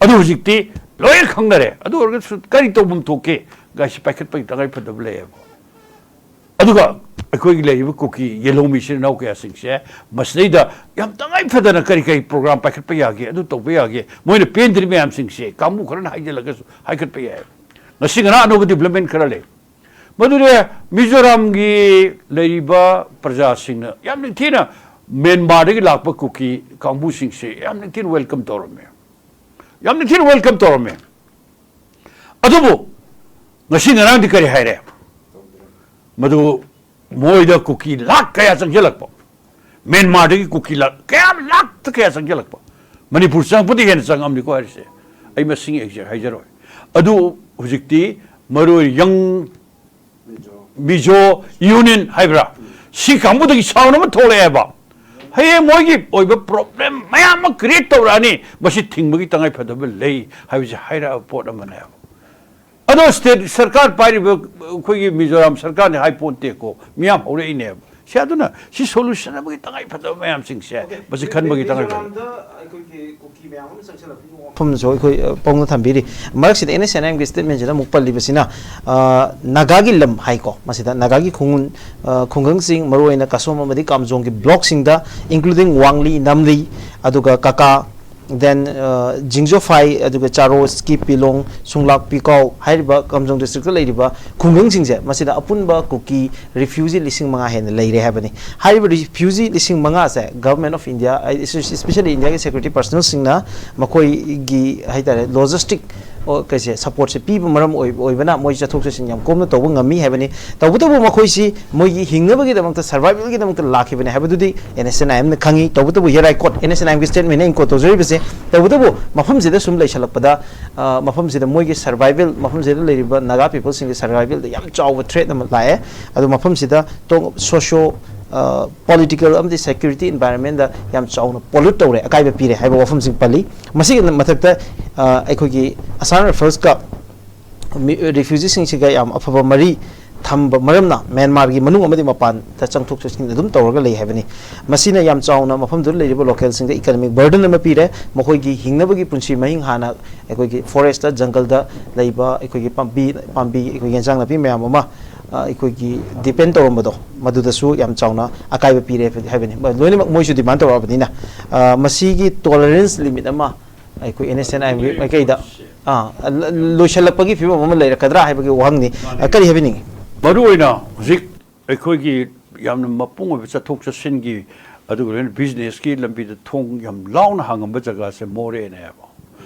ꯑꯗꯨ ꯍꯧꯖꯤꯛꯇꯤ ꯂꯣꯏꯅ ꯈꯪꯅꯔꯦ꯫ ꯑꯗꯨ ꯑꯣꯏꯔꯒꯁꯨ ꯀꯔꯤ ꯇꯧꯐꯝ ꯊꯣꯛꯀꯦ? ꯒꯥꯏꯁꯤ ꯄꯥꯏꯈꯠꯄꯒꯤ ꯇꯉꯥꯏ ꯐꯗꯕ ꯂꯩꯌꯦꯕ꯫ ꯑꯗꯨꯒ ꯑꯩꯈꯣꯏꯒꯤ ꯂꯩꯔꯤꯕ ꯀꯨꯀꯤ ꯌꯦꯜꯍꯧꯃꯤ ꯏꯆꯤꯟ ꯏꯅꯥꯎ ꯀꯌꯥꯁꯤꯡꯁꯦ ꯃꯁꯤꯗꯩꯗ ꯌꯥꯝ ꯇꯉꯥꯏ ꯐꯗꯅ ꯀꯔꯤ ꯀꯔꯤ program ꯄꯥꯏꯈꯠꯄ ꯌꯥꯒꯦ, ꯑꯗꯨ ꯇꯧꯕ ꯌꯥꯒꯦ, ꯃꯣꯏꯅ ꯄꯦꯟꯗ꯭ꯔꯤ ꯃꯌꯥꯝꯁꯤꯡꯁꯦ ꯀꯥꯡꯕꯨ ꯈꯔꯅ ꯍꯥꯏꯖꯤꯜꯂꯒꯁꯨ ꯍꯥꯏꯒꯠꯄ ꯌꯥꯏ꯫ ꯉꯁꯤ ꯉꯔꯥꯡ ꯑꯅꯧꯕ development ꯈꯔ ꯂꯩ꯫ ꯃꯗꯨꯗꯤ ꯃꯤꯖꯣꯔꯥꯝꯒꯤ ꯂꯩꯔꯤꯕ ꯄ꯭ꯔꯖꯥꯁꯤꯡꯅ ꯌꯥꯝ ꯅꯤꯡꯊꯤꯅ ꯃ꯭ꯌꯥꯟꯃꯥꯔꯗꯒꯤ ꯂꯥꯛꯄ ꯀꯨꯀꯤ ꯀꯥꯡꯕꯨꯁꯤꯡꯁꯦ ꯌꯥꯝ ꯅꯤꯡꯊꯤꯅ welcome ꯇꯧꯔꯝꯃꯦ꯫ ꯌꯥꯝ ꯅꯤꯡꯊꯤꯅ welcome ꯇꯧꯔꯝꯃꯦ꯫ ꯑꯗꯨꯕꯨ ꯉꯁꯤ ꯉꯔꯥꯡꯗꯤ ꯀꯔꯤ ꯍꯥꯏꯔꯦ? ꯃꯗꯨ ꯃꯣꯏꯗ ꯀꯨꯀꯤ ꯂꯥꯛ ꯀꯌꯥ ꯆꯪꯁꯤꯜꯂꯛꯄ, ꯃ꯭ꯌꯥꯟꯃꯥꯔꯗꯒꯤ ꯀꯨꯀꯤ ꯂꯥꯛ ꯀꯌꯥ, ꯂꯥꯛꯇ ꯀꯌꯥ ꯆꯪꯁꯤꯜꯂꯛꯄ꯫ ꯃꯅꯤꯄꯨꯔ ꯆꯪꯉꯛꯄꯗꯤ ꯍꯦꯟꯅ ꯆꯪꯉꯝꯅꯤꯀꯣ ꯍꯥꯏꯔꯤꯁꯦ꯫ ꯑꯩ ꯃꯁꯤꯡ exact ꯍꯥꯏꯖꯔꯣꯏ꯫ ꯑꯗꯨ ꯍꯧꯖꯤꯛꯇꯤ ꯃꯔꯨ ꯑꯣꯏꯅ ꯌꯪ ꯃꯤꯖꯣ ꯌꯨꯅꯤꯌꯟ ꯍꯥꯏꯕ꯭ꯔꯥ, ꯁꯤ ꯀꯥꯡꯕꯨꯗꯒꯤ ꯁꯥꯎꯟ ꯑꯃ ꯊꯣꯛꯂꯛꯑꯦꯕ꯫ ꯍꯌꯦꯡ ꯃꯣꯏꯒꯤ ꯑꯣꯏꯕ ꯄ꯭ꯔꯣꯕ꯭ꯂꯦꯝ ꯃꯌꯥꯝ ꯑꯃ ꯀ꯭ꯔꯤꯌꯦꯠ ꯇꯧꯔꯛꯑꯅꯤ꯫ ꯃꯁꯤ ꯊꯤꯡꯕꯒꯤ ꯇꯉꯥꯏ ꯐꯗꯕ ꯂꯩ ꯍꯥꯏꯕꯁꯤ ꯍꯥꯏꯔꯛꯑꯕ ꯄꯣꯠ ꯑꯃꯅꯦꯕ꯫ ꯑꯗꯣ ꯁ꯭ꯇꯦꯠ ꯁꯔꯀꯥꯔ ꯄꯥꯏꯔꯤꯕ ꯑꯩꯈꯣꯏꯒꯤ ꯃꯤꯖꯣꯔꯥꯝ ꯁꯔꯀꯥꯔꯅꯤ ꯍꯥꯏ ꯄꯣꯟꯇꯦꯀꯣ, ꯃꯤꯌꯥꯝ ꯍꯧꯔꯛꯏꯅꯦꯕ꯫ ꯁꯤ ꯑꯗꯨꯅ ꯁꯤ ꯁꯣꯂꯨꯁꯟ ꯑꯃꯒꯤ ꯇꯉꯥꯏ ꯐꯗꯕ ꯃꯌꯥꯝꯁꯤꯡꯁꯦ ꯃꯁꯤ ꯈꯟꯕꯒꯤ ꯇꯉꯥꯏ ꯐꯗꯕ꯫ ꯃꯐꯝꯁꯨ ꯑꯩꯈꯣꯏ ꯄꯥꯎꯅ ꯊꯝꯕꯤꯔꯤ꯫ ꯃꯔꯛꯁꯤꯗ ꯑꯦꯟ ꯑꯦꯁ ꯑꯦꯟ ꯑꯥꯏ ꯑꯦꯝꯒꯤ ꯁ꯭ꯇꯦꯠꯃꯦꯟꯁꯤꯗ ꯑꯃꯨꯛ ꯄꯜꯂꯤꯕꯁꯤꯅ, ꯅꯥꯒꯥꯒꯤ ꯂꯝ ꯍꯥꯏꯀꯣ, ꯃꯁꯤꯗ ꯅꯥꯒꯥꯒꯤ ꯈꯨꯡꯒꯪ, ꯈꯨꯡꯒꯪꯁꯤꯡ, ꯃꯔꯨꯑꯣꯏꯅ ꯀꯥꯁꯣꯝ ꯑꯃꯗꯤ ꯀꯥꯝꯖꯣꯡꯒꯤ ꯕ꯭ꯂꯣꯛꯁꯤꯡꯗ, including ꯋꯥꯡꯂꯤ, ꯅꯥꯝꯂꯤ, ꯑꯗꯨꯒ ꯀꯥꯀꯥ, then ꯖꯤꯡꯖꯣꯐꯥꯏ, ꯑꯗꯨꯒ ꯆꯥꯔꯣꯁꯀꯤ ꯄꯤꯂꯣꯡ, ꯁꯨꯡꯂꯥꯛ ꯄꯤꯀꯥꯎ ꯍꯥꯏꯔꯤꯕ ꯀꯥꯝꯖꯣꯡ ꯗꯤꯁꯇ꯭ꯔꯤꯛꯇ ꯂꯩꯔꯤꯕ ꯈꯨꯡꯒꯪꯁꯤꯡꯁꯦ, ꯃꯁꯤꯗ ꯑꯄꯨꯟꯕ ꯀꯨꯀꯤ ꯔꯤꯐ꯭ꯌꯨꯖꯤ ꯂꯤꯁꯤꯡ ꯃꯉꯥ ꯍꯦꯟꯅ ꯂꯩꯔꯦ ꯍꯥꯏꯕꯅꯤ꯫ ꯍꯥꯏꯔꯤꯕ ꯔꯤꯐ꯭ꯌꯨꯖꯤ ꯂꯤꯁꯤꯡ ꯃꯉꯥꯁꯦ Government of India, especially ꯏꯟꯗꯤꯌꯥꯒꯤ ꯁꯦꯀ꯭ꯌꯨꯔꯤꯇꯤ ꯄꯔꯁꯅꯦꯜꯁꯤꯡꯅ ꯃꯈꯣꯏꯒꯤ ꯍꯥꯏꯇꯥꯔꯦ ꯂꯣꯖꯤꯁꯇꯤꯛ ꯀꯩꯁꯦ ꯁꯞꯄꯣꯔꯠꯁꯦ ꯄꯤꯕ ꯃꯔꯝ ꯑꯣꯏꯕꯅ ꯃꯣꯏ ꯆꯠꯊꯣꯛ ꯆꯠꯁꯤꯟ ꯌꯥꯝ ꯀꯣꯝꯅ ꯇꯧꯕ ꯉꯝꯃꯤ ꯍꯥꯏꯕꯅꯤ꯫ ꯇꯧꯕꯇꯕꯨ ꯃꯈꯣꯏꯁꯤ ꯃꯣꯏꯒꯤ ꯍꯤꯡꯅꯕꯒꯤꯗꯃꯛꯇ, ꯁꯔꯚꯥꯏꯕꯦꯜꯒꯤꯗꯃꯛꯇ ꯂꯥꯛꯈꯤꯕꯅꯤ ꯍꯥꯏꯕꯗꯨꯗꯤ ꯑꯦꯟ ꯑꯦꯁ ꯑꯦꯟ ꯑꯥꯏ ꯑꯦꯝꯅ ꯈꯪꯉꯤ꯫ ꯇꯧꯕꯇꯕꯨ here I quote, N S N I ꯑꯦꯝꯒꯤ ꯁ꯭ꯇꯦꯠꯃꯦꯟꯅ ꯑꯩꯅ ꯀꯣꯠ ꯇꯧꯖꯔꯤꯕꯁꯦ, ꯇꯧꯕꯇꯕꯨ ꯃꯐꯝꯁꯤꯗ ꯁꯨꯝ ꯂꯩꯁꯜꯂꯛꯄꯗ, ꯃꯐꯝꯁꯤꯗ ꯃꯣꯏꯒꯤ ꯁꯔꯚꯥꯏꯕꯦꯜ, ꯃꯐꯝꯁꯤꯗ ꯂꯩꯔꯤꯕ ꯅꯥꯒꯥ ꯄꯤꯄꯜꯁꯤꯡꯒꯤ ꯁꯔꯚꯥꯏꯕꯦꯜꯗ ꯌꯥꯝ ꯆꯥꯎꯕ ꯊ꯭ꯔꯦꯠ ꯑꯃ ꯂꯥꯛꯑꯦ꯫ ꯑꯗꯣ ꯃꯐꯝꯁꯤꯗ ꯁꯣꯁꯤꯌꯣ ꯄꯣꯂꯤꯇꯤꯀꯦꯜ ꯑꯃꯗꯤ ꯁꯦꯀ꯭ꯌꯨꯔꯤꯇꯤ ꯏꯟꯚꯥꯏꯔꯣꯟꯃꯦꯟꯗ ꯌꯥꯝ ꯆꯥꯎꯅ ꯄꯣꯂꯨꯠ ꯇꯧꯔꯦ, ꯑꯀꯥꯏꯕ ꯄꯤꯔꯦ ꯍꯥꯏꯕ ꯋꯥꯐꯝꯁꯤꯡ ꯄꯜꯂꯤ꯫ ꯃꯁꯤꯒꯤ ꯃꯊꯛꯇ ꯑꯩꯈꯣꯏꯒꯤ ꯑꯁꯥꯝ ꯔꯥꯏꯐꯜꯁꯀ ꯔꯤꯐ꯭ꯌꯨꯖꯤꯁꯤꯡꯁꯤꯒ ꯌꯥꯝ ꯑꯐꯕ ꯃꯔꯤ ꯊꯝꯕ ꯃꯔꯝꯅ ꯃ꯭ꯌꯥꯟꯃꯥꯔꯒꯤ ꯃꯅꯨꯡ ꯑꯃꯗꯤ ꯃꯄꯥꯟꯗ ꯆꯪꯊꯣꯛ ꯆꯪꯁꯤꯟ ꯑꯗꯨꯝ ꯇꯧꯔꯒ ꯂꯩ ꯍꯥꯏꯕꯅꯤ꯫ ꯃꯁꯤꯅ ꯌꯥꯝ ꯆꯥꯎꯅ ꯃꯐꯝꯗꯨꯗ ꯂꯩꯔꯤꯕ ꯂꯣꯀꯦꯜꯁꯤꯡꯗ ꯏꯀꯅꯣꯃꯤꯛ ꯕꯔꯗꯟ ꯑꯃ ꯄꯤꯔꯦ꯫ ꯃꯈꯣꯏꯒꯤ ꯍꯤꯡꯅꯕꯒꯤ ꯄꯨꯟꯁꯤ ꯃꯍꯤꯡ ꯍꯥꯟꯅ ꯑꯩꯈꯣꯏꯒꯤ ꯐꯣꯔꯦꯁꯇ, ꯖꯪꯒꯜꯗ ꯂꯩꯕ ꯑꯩꯈꯣꯏꯒꯤ ꯄꯥꯝꯕꯤ, ꯄꯥꯝꯕꯤ, ꯑꯩꯈꯣꯏꯒꯤ ꯌꯦꯟꯁꯥꯡ ꯅꯥꯄꯤ ꯃꯌꯥꯝ ꯑꯃ ꯑꯩꯈꯣꯏꯒꯤ ꯗꯤꯄꯦꯟ ꯇꯧꯔꯝꯕꯗꯣ, ꯃꯗꯨꯗꯁꯨ ꯌꯥꯝ ꯆꯥꯎꯅ ꯑꯀꯥꯏꯕ ꯄꯤꯔꯦ ꯍꯥꯏꯕꯅꯤ꯫ ꯂꯣꯏꯅꯃꯛ ꯃꯣꯏꯁꯨ ꯗꯤꯃꯥꯟ ꯇꯧꯔꯛꯑꯕꯅꯤꯅ꯫ ꯃꯁꯤꯒꯤ ꯇꯣꯂꯔꯦꯟꯁ ꯂꯤꯃꯤꯠ ꯑꯃ ꯑꯩꯈꯣꯏ ꯑꯦꯟ ꯑꯦꯁ ꯑꯦꯟ ꯑꯥꯏ ꯑꯦꯝꯒꯤ ꯃꯥꯏꯀꯩꯗ ꯂꯣꯏꯁꯤꯜꯂꯛꯄꯒꯤ ꯐꯤꯕꯝ ꯑꯃ ꯂꯩꯔꯛꯀꯗ꯭ꯔꯥ ꯍꯥꯏꯕꯒꯤ ꯋꯥꯍꯪꯅꯤ꯫ ꯀꯔꯤ ꯍꯥꯏꯕꯤꯅꯤꯡꯉꯤ? ꯃꯔꯨꯑꯣꯏꯅ ꯍꯧꯖꯤꯛ ꯑꯩꯈꯣꯏꯒꯤ ꯌꯥꯝꯅ ꯃꯄꯨꯡ ꯑꯣꯏꯕ ꯆꯠꯊꯣꯛ ꯆꯠꯁꯤꯟꯒꯤ, ꯑꯗꯨꯒ ꯂꯣꯏꯅ ꯕꯤꯖꯤꯅꯦꯁꯀꯤ ꯂꯝꯕꯤꯗ ꯊꯣꯡ ꯌꯥꯝ ꯂꯥꯎꯅ ꯍꯥꯡꯉꯝꯕ ꯖꯒꯥꯁꯦ ꯃꯣꯔꯦꯅꯦꯕ꯫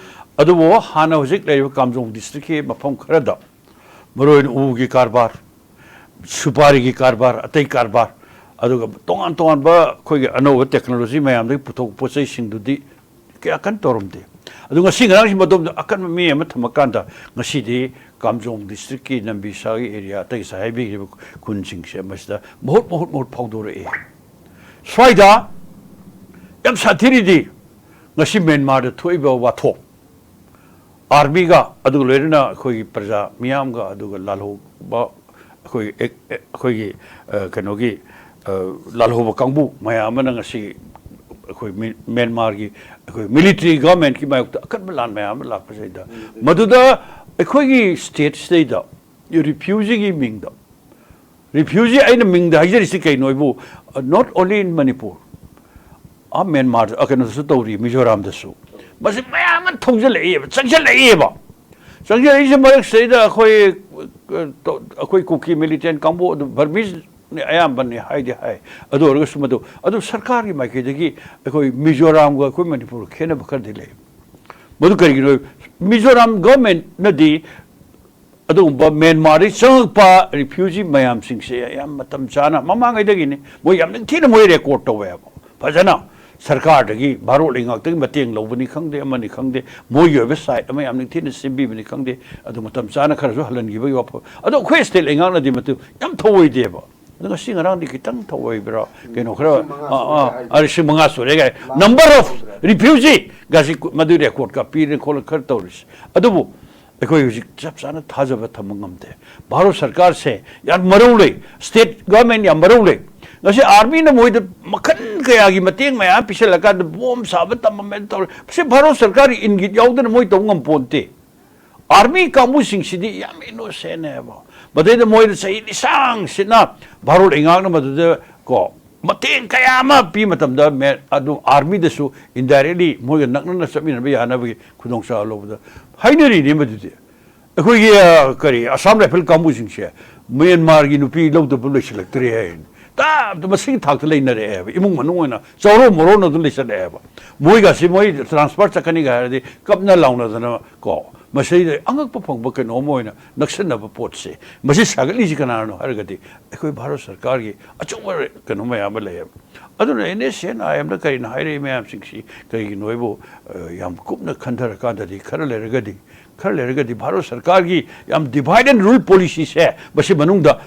ꯑꯗꯨꯕꯨ ꯍꯥꯟꯅ ꯍꯧꯖꯤꯛ ꯂꯩꯔꯤꯕ ꯀꯥꯝꯖꯣꯡ ꯗꯤꯁꯇ꯭ꯔꯤꯛꯀꯤ ꯃꯐꯝ ꯈꯔꯗ, ꯃꯔꯨꯑꯣꯏꯅ ꯎꯒꯤ ꯀꯔꯕꯥꯔ, ꯁꯨꯄꯥꯔꯤꯒꯤ ꯀꯔꯕꯥꯔ, ꯑꯇꯩ ꯀꯔꯕꯥꯔ, ꯑꯗꯨꯒ ꯇꯣꯉꯥꯟ ꯇꯣꯉꯥꯟꯕ ꯑꯩꯈꯣꯏꯒꯤ ꯑꯅꯧꯕ ꯇꯦꯛꯅꯣꯂꯣꯖꯤ ꯃꯌꯥꯝꯗꯒꯤ ꯄꯨꯊꯣꯛꯄ ꯄꯣꯠ ꯆꯩꯁꯤꯡꯗꯨꯗꯤ ꯀꯌꯥ ꯀꯟꯅ ꯇꯧꯔꯝꯗꯦ꯫ ꯑꯗꯨ ꯉꯁꯤ ꯉꯔꯥꯡꯁꯤ ꯃꯗꯣꯝꯗ ꯑꯀꯟꯕ ꯃꯤ ꯑꯃ ꯊꯝꯃꯀꯥꯟꯗ ꯉꯁꯤꯗꯤ ꯀꯥꯝꯖꯣꯡ ꯗꯤꯁꯇ꯭ꯔꯤꯛꯀꯤ ꯅꯝꯕꯤ ꯁꯥꯒꯤ ꯑꯦꯔꯤꯌꯥ, ꯑꯇꯩ ꯉꯁꯥꯏ ꯍꯥꯏꯕꯤꯈ꯭ꯔꯤꯕ ꯈꯨꯟꯁꯤꯡꯁꯦ ꯃꯁꯤꯗ ꯃꯍꯨꯠ ꯃꯍꯨꯠ ꯃꯍꯨꯠ ꯐꯥꯎꯗꯣꯔꯛꯑꯦ꯫ ꯁ꯭ꯋꯥꯏꯗ ꯌꯥꯝ ꯁꯥꯊꯤꯔꯤꯗꯤ ꯉꯁꯤ ꯃ꯭ꯌꯥꯟꯃꯥꯔꯗ ꯊꯣꯛꯏꯕ ꯋꯥꯊꯣꯛ, ꯑꯥꯔꯃꯤꯒ, ꯑꯗꯨꯒ ꯂꯣꯏꯅꯅ ꯑꯩꯈꯣꯏꯒꯤ ꯄ꯭ꯔꯖꯥ ꯃꯤꯌꯥꯝꯒ, ꯑꯗꯨꯒ ꯂꯥꯜꯍꯧꯕ ꯑꯩꯈꯣꯏꯒꯤ ꯑꯦꯛ-, ꯑꯦ-, ꯑꯩꯈꯣꯏꯒꯤ, ꯑ, ꯀꯩꯅꯣꯒꯤ, ꯑ, ꯂꯥꯜꯍꯧꯕ ꯀꯥꯡꯕꯨ ꯃꯌꯥꯝ ꯑꯃꯅ ꯉꯁꯤ ꯑꯩꯈꯣꯏ ꯃꯤ-, ꯃ꯭ꯌꯥꯟꯃꯥꯔꯒꯤ ꯑꯩꯈꯣꯏ ꯃꯤꯂꯤꯇꯔꯤ ꯒꯚꯔꯟꯃꯦꯟꯠꯀꯤ ꯃꯥꯌꯣꯛꯇ ꯑꯀꯟꯕ ꯂꯥꯟ ꯃꯌꯥꯝ ꯑꯃ ꯂꯥꯛꯄꯁꯤꯗ, ꯃꯗꯨꯗ ꯑꯩꯈꯣꯏꯒꯤ ꯁ꯭ꯇꯦꯠꯁꯤꯗꯩꯗ ꯔꯤꯐ꯭ꯌꯨꯖꯤꯒꯤ ꯃꯤꯡꯗ, ꯔꯤꯐ꯭ꯌꯨꯖꯤ ꯑꯩꯅ ꯃꯤꯡꯗ ꯍꯥꯏꯖꯔꯤꯁꯤ ꯀꯩꯅꯣ ꯍꯥꯏꯕꯨ, not only in Manipur, ah Myanmar, uh, ꯀꯩꯅꯣꯗꯁꯨ ꯇꯧꯔꯤ, ꯃꯤꯖꯣꯔꯥꯝꯗꯁꯨ꯫ ꯃꯁꯤ ꯃꯌꯥꯝ ꯑꯃ ꯊꯧꯖꯤꯜꯂꯛꯏꯑꯕ, ꯆꯪꯁꯤꯜꯂꯛꯏꯑꯕ꯫ ꯆꯪꯁꯤꯜꯂꯛꯏꯁꯦ ꯃꯔꯛꯁꯤꯗꯩꯗ ꯑꯩꯈꯣꯏ, ꯑ, ꯇ-, ꯑꯩꯈꯣꯏ ꯀꯨꯀꯤ ꯃꯤꯂꯤꯇꯦꯟ ꯀꯥꯡꯕꯨ ꯑꯗꯨ ꯕꯔꯃꯤꯁꯅꯤ ꯑꯌꯥꯝꯕꯅꯤ ꯍꯥꯏꯗꯤ ꯍꯥꯏ꯫ ꯑꯗꯨ ꯑꯣꯏꯔꯒꯁꯨ ꯃꯗꯨ, ꯑꯗꯨ ꯁꯔꯀꯥꯔꯒꯤ ꯃꯥꯏꯀꯩꯗꯒꯤ ꯑꯩꯈꯣꯏ ꯃꯤꯖꯣꯔꯥꯝꯒ ꯑꯩꯈꯣꯏ ꯃꯅꯤꯄꯨꯔꯒ ꯈꯦꯠꯅꯕ ꯈꯔꯗꯤ ꯂꯩ꯫ ꯃꯗꯨ ꯀꯔꯤꯒꯤꯅꯣ? ꯃꯤꯖꯣꯔꯥꯝ ꯒꯚꯔꯟꯃꯦꯟꯠꯅꯗꯤ ꯑꯗꯨꯒꯨꯝꯕ ꯃ꯭ꯌꯥꯟꯃꯥꯔꯗꯒꯤ ꯆꯪꯉꯛꯄ ꯔꯤꯐ꯭ꯌꯨꯖꯤ ꯃꯌꯥꯝꯁꯤꯡꯁꯦ ꯌꯥꯝ ꯃꯇꯝ ꯆꯥꯅ, ꯃꯃꯥꯡꯉꯩꯗꯒꯤꯅꯤ, ꯃꯣꯏ ꯌꯥꯝ ꯅꯤꯡꯊꯤꯅ ꯃꯣꯏ ꯔꯦꯀꯣꯔꯠ ꯇꯧꯋꯦꯕ ꯐꯖꯅ꯫ ꯁꯔꯀꯥꯔꯗꯒꯤ, ꯚꯥꯔꯣꯠ ꯂꯩꯉꯥꯛꯇꯒꯤ ꯃꯇꯦꯡ ꯂꯧꯕꯅꯤ ꯈꯪꯗꯦ, ꯑꯃꯅꯤ ꯈꯪꯗꯦ, ꯃꯣꯏꯒꯤ ꯑꯣꯏꯕ ꯁꯥꯏꯠ ꯑꯃ ꯌꯥꯝ ꯅꯤꯡꯊꯤꯅ ꯁꯦꯝꯕꯤꯕꯅꯤ ꯈꯪꯗꯦ, ꯑꯗꯨ ꯃꯇꯝ ꯆꯥꯅ ꯈꯔꯁꯨ ꯍꯜꯍꯟꯈꯤꯕꯒꯤ ꯋꯥꯐꯝ꯫ ꯑꯗꯣ ꯑꯩꯈꯣꯏ ꯁ꯭ꯇꯦꯠ ꯂꯩꯉꯥꯛꯅꯗꯤ ꯃꯗꯨ ꯌꯥꯝ ꯊꯧꯑꯣꯏꯗꯦꯕ꯫ ꯑꯗꯣ ꯉꯁꯤ ꯉꯔꯥꯡꯗꯤ ꯈꯤꯇꯪ ꯊꯧꯑꯣꯏꯕ꯭ꯔꯥ? ꯀꯩꯅꯣ ꯈꯔ, ꯂꯤꯁꯤꯡ ꯃꯉꯥ ꯑꯥ, ꯁꯨꯔꯦ ꯑꯥ, ꯍꯥꯏꯔꯤꯁꯦ꯫ ꯑꯥ, ꯂꯤꯁꯤꯡ ꯃꯉꯥ ꯁꯨꯔꯦ ꯀꯥꯏ꯫ ꯂꯥꯛ ꯅꯝꯕꯔ ꯑꯣꯐ ꯁꯨꯔꯦ꯫ ꯔꯤꯐ꯭ꯌꯨꯖꯤ ꯒꯥꯁꯤ ꯀꯨ-, ꯃꯗꯨ ꯔꯦꯀꯣꯔꯠꯀ ꯄꯤꯔꯦ ꯈꯣꯠꯂꯦ ꯈꯔ ꯇꯧꯔꯤꯁꯦ꯫ ꯑꯗꯨꯕꯨ ꯑꯩꯈꯣꯏ ꯍꯧꯖꯤꯛ ꯆꯞ ꯆꯥꯅ ꯊꯥꯖꯕ ꯊꯝꯕ ꯉꯝꯗꯦ꯫ ꯚꯥꯔꯠ ꯁꯔꯀꯥꯔꯁꯦ ꯌꯥꯝ ꯃꯔꯧ ꯂꯩ, ꯁ꯭ꯇꯦꯠ ꯒꯚꯔꯟꯃꯦꯟꯠ ꯌꯥꯝ ꯃꯔꯧ ꯂꯩ꯫ ꯉꯁꯤ ꯑꯥꯔꯃꯤꯅ ꯃꯣꯏꯗ ꯃꯈꯜ ꯀꯌꯥꯒꯤ ꯃꯇꯦꯡ ꯃꯌꯥꯝ ꯄꯤꯁꯜꯂꯀꯥꯟꯗ ꯕꯣꯝ ꯁꯥꯕ ꯇꯝꯃꯝꯃꯦ ꯇꯧꯔꯦ꯫ ꯃꯁꯤ ꯚꯥꯔꯠ ꯁꯔꯀꯥꯔꯒꯤ ꯏꯪꯒꯤꯠ ꯌꯥꯎꯗꯅ ꯃꯣꯏ ꯇꯧꯕ ꯉꯝꯄꯣꯟꯇꯦ꯫ ꯑꯥꯔꯃꯤ ꯀꯥꯡꯕꯨꯁꯤꯡꯁꯤꯗꯤ ꯌꯥꯝ ꯏꯅꯣꯁꯦꯟꯅꯦꯕ꯫ ꯃꯗꯩꯗ ꯃꯣꯏꯗ ꯆꯍꯤ ꯂꯤꯁꯥꯡ ꯁꯤꯠꯅ ꯚꯥꯔꯠ ꯂꯩꯉꯥꯛꯅ ꯃꯗꯨꯗ ꯀꯣ ꯃꯇꯦꯡ ꯀꯌꯥ ꯑꯃ ꯄꯤ ꯃꯇꯝꯗ ꯃꯦ-, ꯑꯗꯨ ꯑꯥꯔꯃꯤꯗꯁꯨ ꯏꯟꯗꯥꯏꯔꯦꯛꯂꯤ ꯃꯣꯏꯒ ꯅꯛꯅꯅ ꯆꯠꯃꯤꯟꯅꯕ ꯌꯥꯅꯕꯒꯤ ꯈꯨꯗꯣꯡꯆꯥꯕ ꯂꯧꯕꯗ ꯍꯥꯏꯅꯔꯤꯅꯤ ꯃꯗꯨꯗꯤ꯫ ꯑꯩꯈꯣꯏꯒꯤ, ꯑ, ꯀꯔꯤ, ꯑꯁꯥꯝ ꯔꯥꯏꯐꯜ ꯀꯥꯡꯕꯨꯁꯤꯡꯁꯦ ꯃ꯭ꯌꯥꯟꯃꯥꯔꯒꯤ ꯅꯨꯄꯤ ꯂꯧꯗꯕ ꯂꯩꯁꯤꯜꯂꯛꯇ꯭ꯔꯦ ꯍꯥꯏꯅꯤ꯫ ꯇꯞ ꯇꯞ ꯃꯁꯤꯒꯤ ꯊꯥꯛꯇ ꯂꯩꯅꯔꯛꯑꯦꯕ꯫ ꯏꯃꯨꯡ ꯃꯅꯨꯡ ꯑꯣꯏꯅ ꯆꯥꯎꯔꯣ ꯃꯣꯔꯣꯅ ꯑꯗꯨꯝ ꯂꯩꯁꯜꯂꯛꯑꯦꯕ꯫ ꯃꯣꯏꯒꯁꯤ ꯃꯣꯏ ꯇ꯭ꯔꯥꯟꯁꯐꯔ ꯆꯠꯀꯅꯤꯒ ꯍꯥꯏꯔꯗꯤ ꯀꯞꯅ ꯂꯥꯎꯅꯗꯅ ꯀꯣ ꯃꯁꯤꯗ ꯑꯉꯛꯄ ꯐꯪꯕ ꯀꯩꯅꯣꯝ ꯑꯣꯏꯅ ꯅꯛꯁꯟꯅꯕ ꯄꯣꯠꯁꯦ, ꯃꯁꯤ ꯁꯥꯒꯠꯂꯤꯁꯤ ꯀꯅꯥꯅꯣ ꯍꯥꯏꯔꯒꯗꯤ ꯑꯩꯈꯣꯏ ꯚꯥꯔꯠ ꯁꯔꯀꯥꯔꯒꯤ ꯑꯆꯧꯕ ꯀꯩꯅꯣ ꯃꯌꯥꯝ ꯑꯃ ꯂꯩꯌꯦꯕ꯫ ꯑꯗꯨꯅ ꯑꯦꯟ ꯑꯦꯁ ꯑꯦꯟ ꯑꯥꯏ ꯑꯦꯝꯅ ꯀꯔꯤꯅꯣ ꯍꯥꯏꯔꯛꯏ ꯃꯌꯥꯝꯁꯤꯡꯁꯤ ꯀꯔꯤꯒꯤꯅꯣ ꯍꯥꯏꯕꯨ, ꯑ, ꯌꯥꯝ ꯀꯨꯞꯅ ꯈꯟꯊꯔꯀꯥꯟꯗꯗꯤ ꯈꯔ ꯂꯩꯔꯒꯗꯤ, ꯈꯔ ꯂꯩꯔꯒꯗꯤ ꯚꯥꯔꯠ ꯁꯔꯀꯥꯔꯒꯤ ꯌꯥꯝ divide and rule policyꯁꯦ ꯃꯁꯤ ꯃꯅꯨꯡꯗ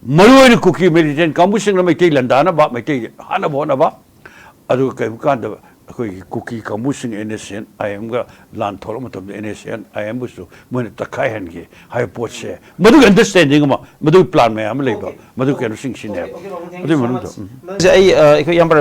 ꯃꯔꯨꯑꯣꯏꯅ ꯀꯨꯀꯤ militant ꯀꯥꯡꯕꯨꯁꯤꯡꯅ ꯃꯩꯇꯩ ꯂꯥꯟꯗꯥꯅꯕ, ꯃꯩꯇꯩ ꯍꯥꯠꯅꯕ ꯍꯣꯠꯅꯕ, ꯑꯗꯨꯒ ꯀꯔꯤꯒꯨꯝꯕ ꯀꯥꯟꯗ ꯑꯩꯈꯣꯏꯒꯤ ꯀꯨꯀꯤ ꯀꯥꯡꯕꯨꯁꯤꯡ ꯑꯦꯟ ꯑꯦꯁ ꯑꯦꯟ ꯑꯥꯏ ꯑꯦꯝꯒ ꯂꯥꯟ ꯊꯣꯛꯂꯛꯄ ꯃꯇꯝꯗ ꯑꯦꯟ ꯑꯦꯁ ꯑꯦꯟ ꯑꯥꯏ ꯑꯦꯝꯕꯨꯁꯨ ꯃꯣꯏꯅ ꯇꯛꯈꯥꯏꯍꯟꯒꯦ ꯍꯥꯏꯕ ꯄꯣꯠꯁꯦ, ꯃꯗꯨꯒꯤ understanding ꯑꯃ, ꯃꯗꯨꯒꯤ plan ꯃꯌꯥꯝ ꯑꯃ ꯂꯩꯕ, ꯃꯗꯨꯒꯤ ꯀꯩꯅꯣꯁꯤꯡꯁꯤꯅꯦꯕ꯫ ꯑꯗꯨꯒꯤ ꯃꯅꯨꯡꯗ, ꯎꯝ꯫ ꯁꯦ ꯑꯩ, ꯑ, ꯑꯩꯈꯣꯏ ꯏꯌꯥꯝꯕ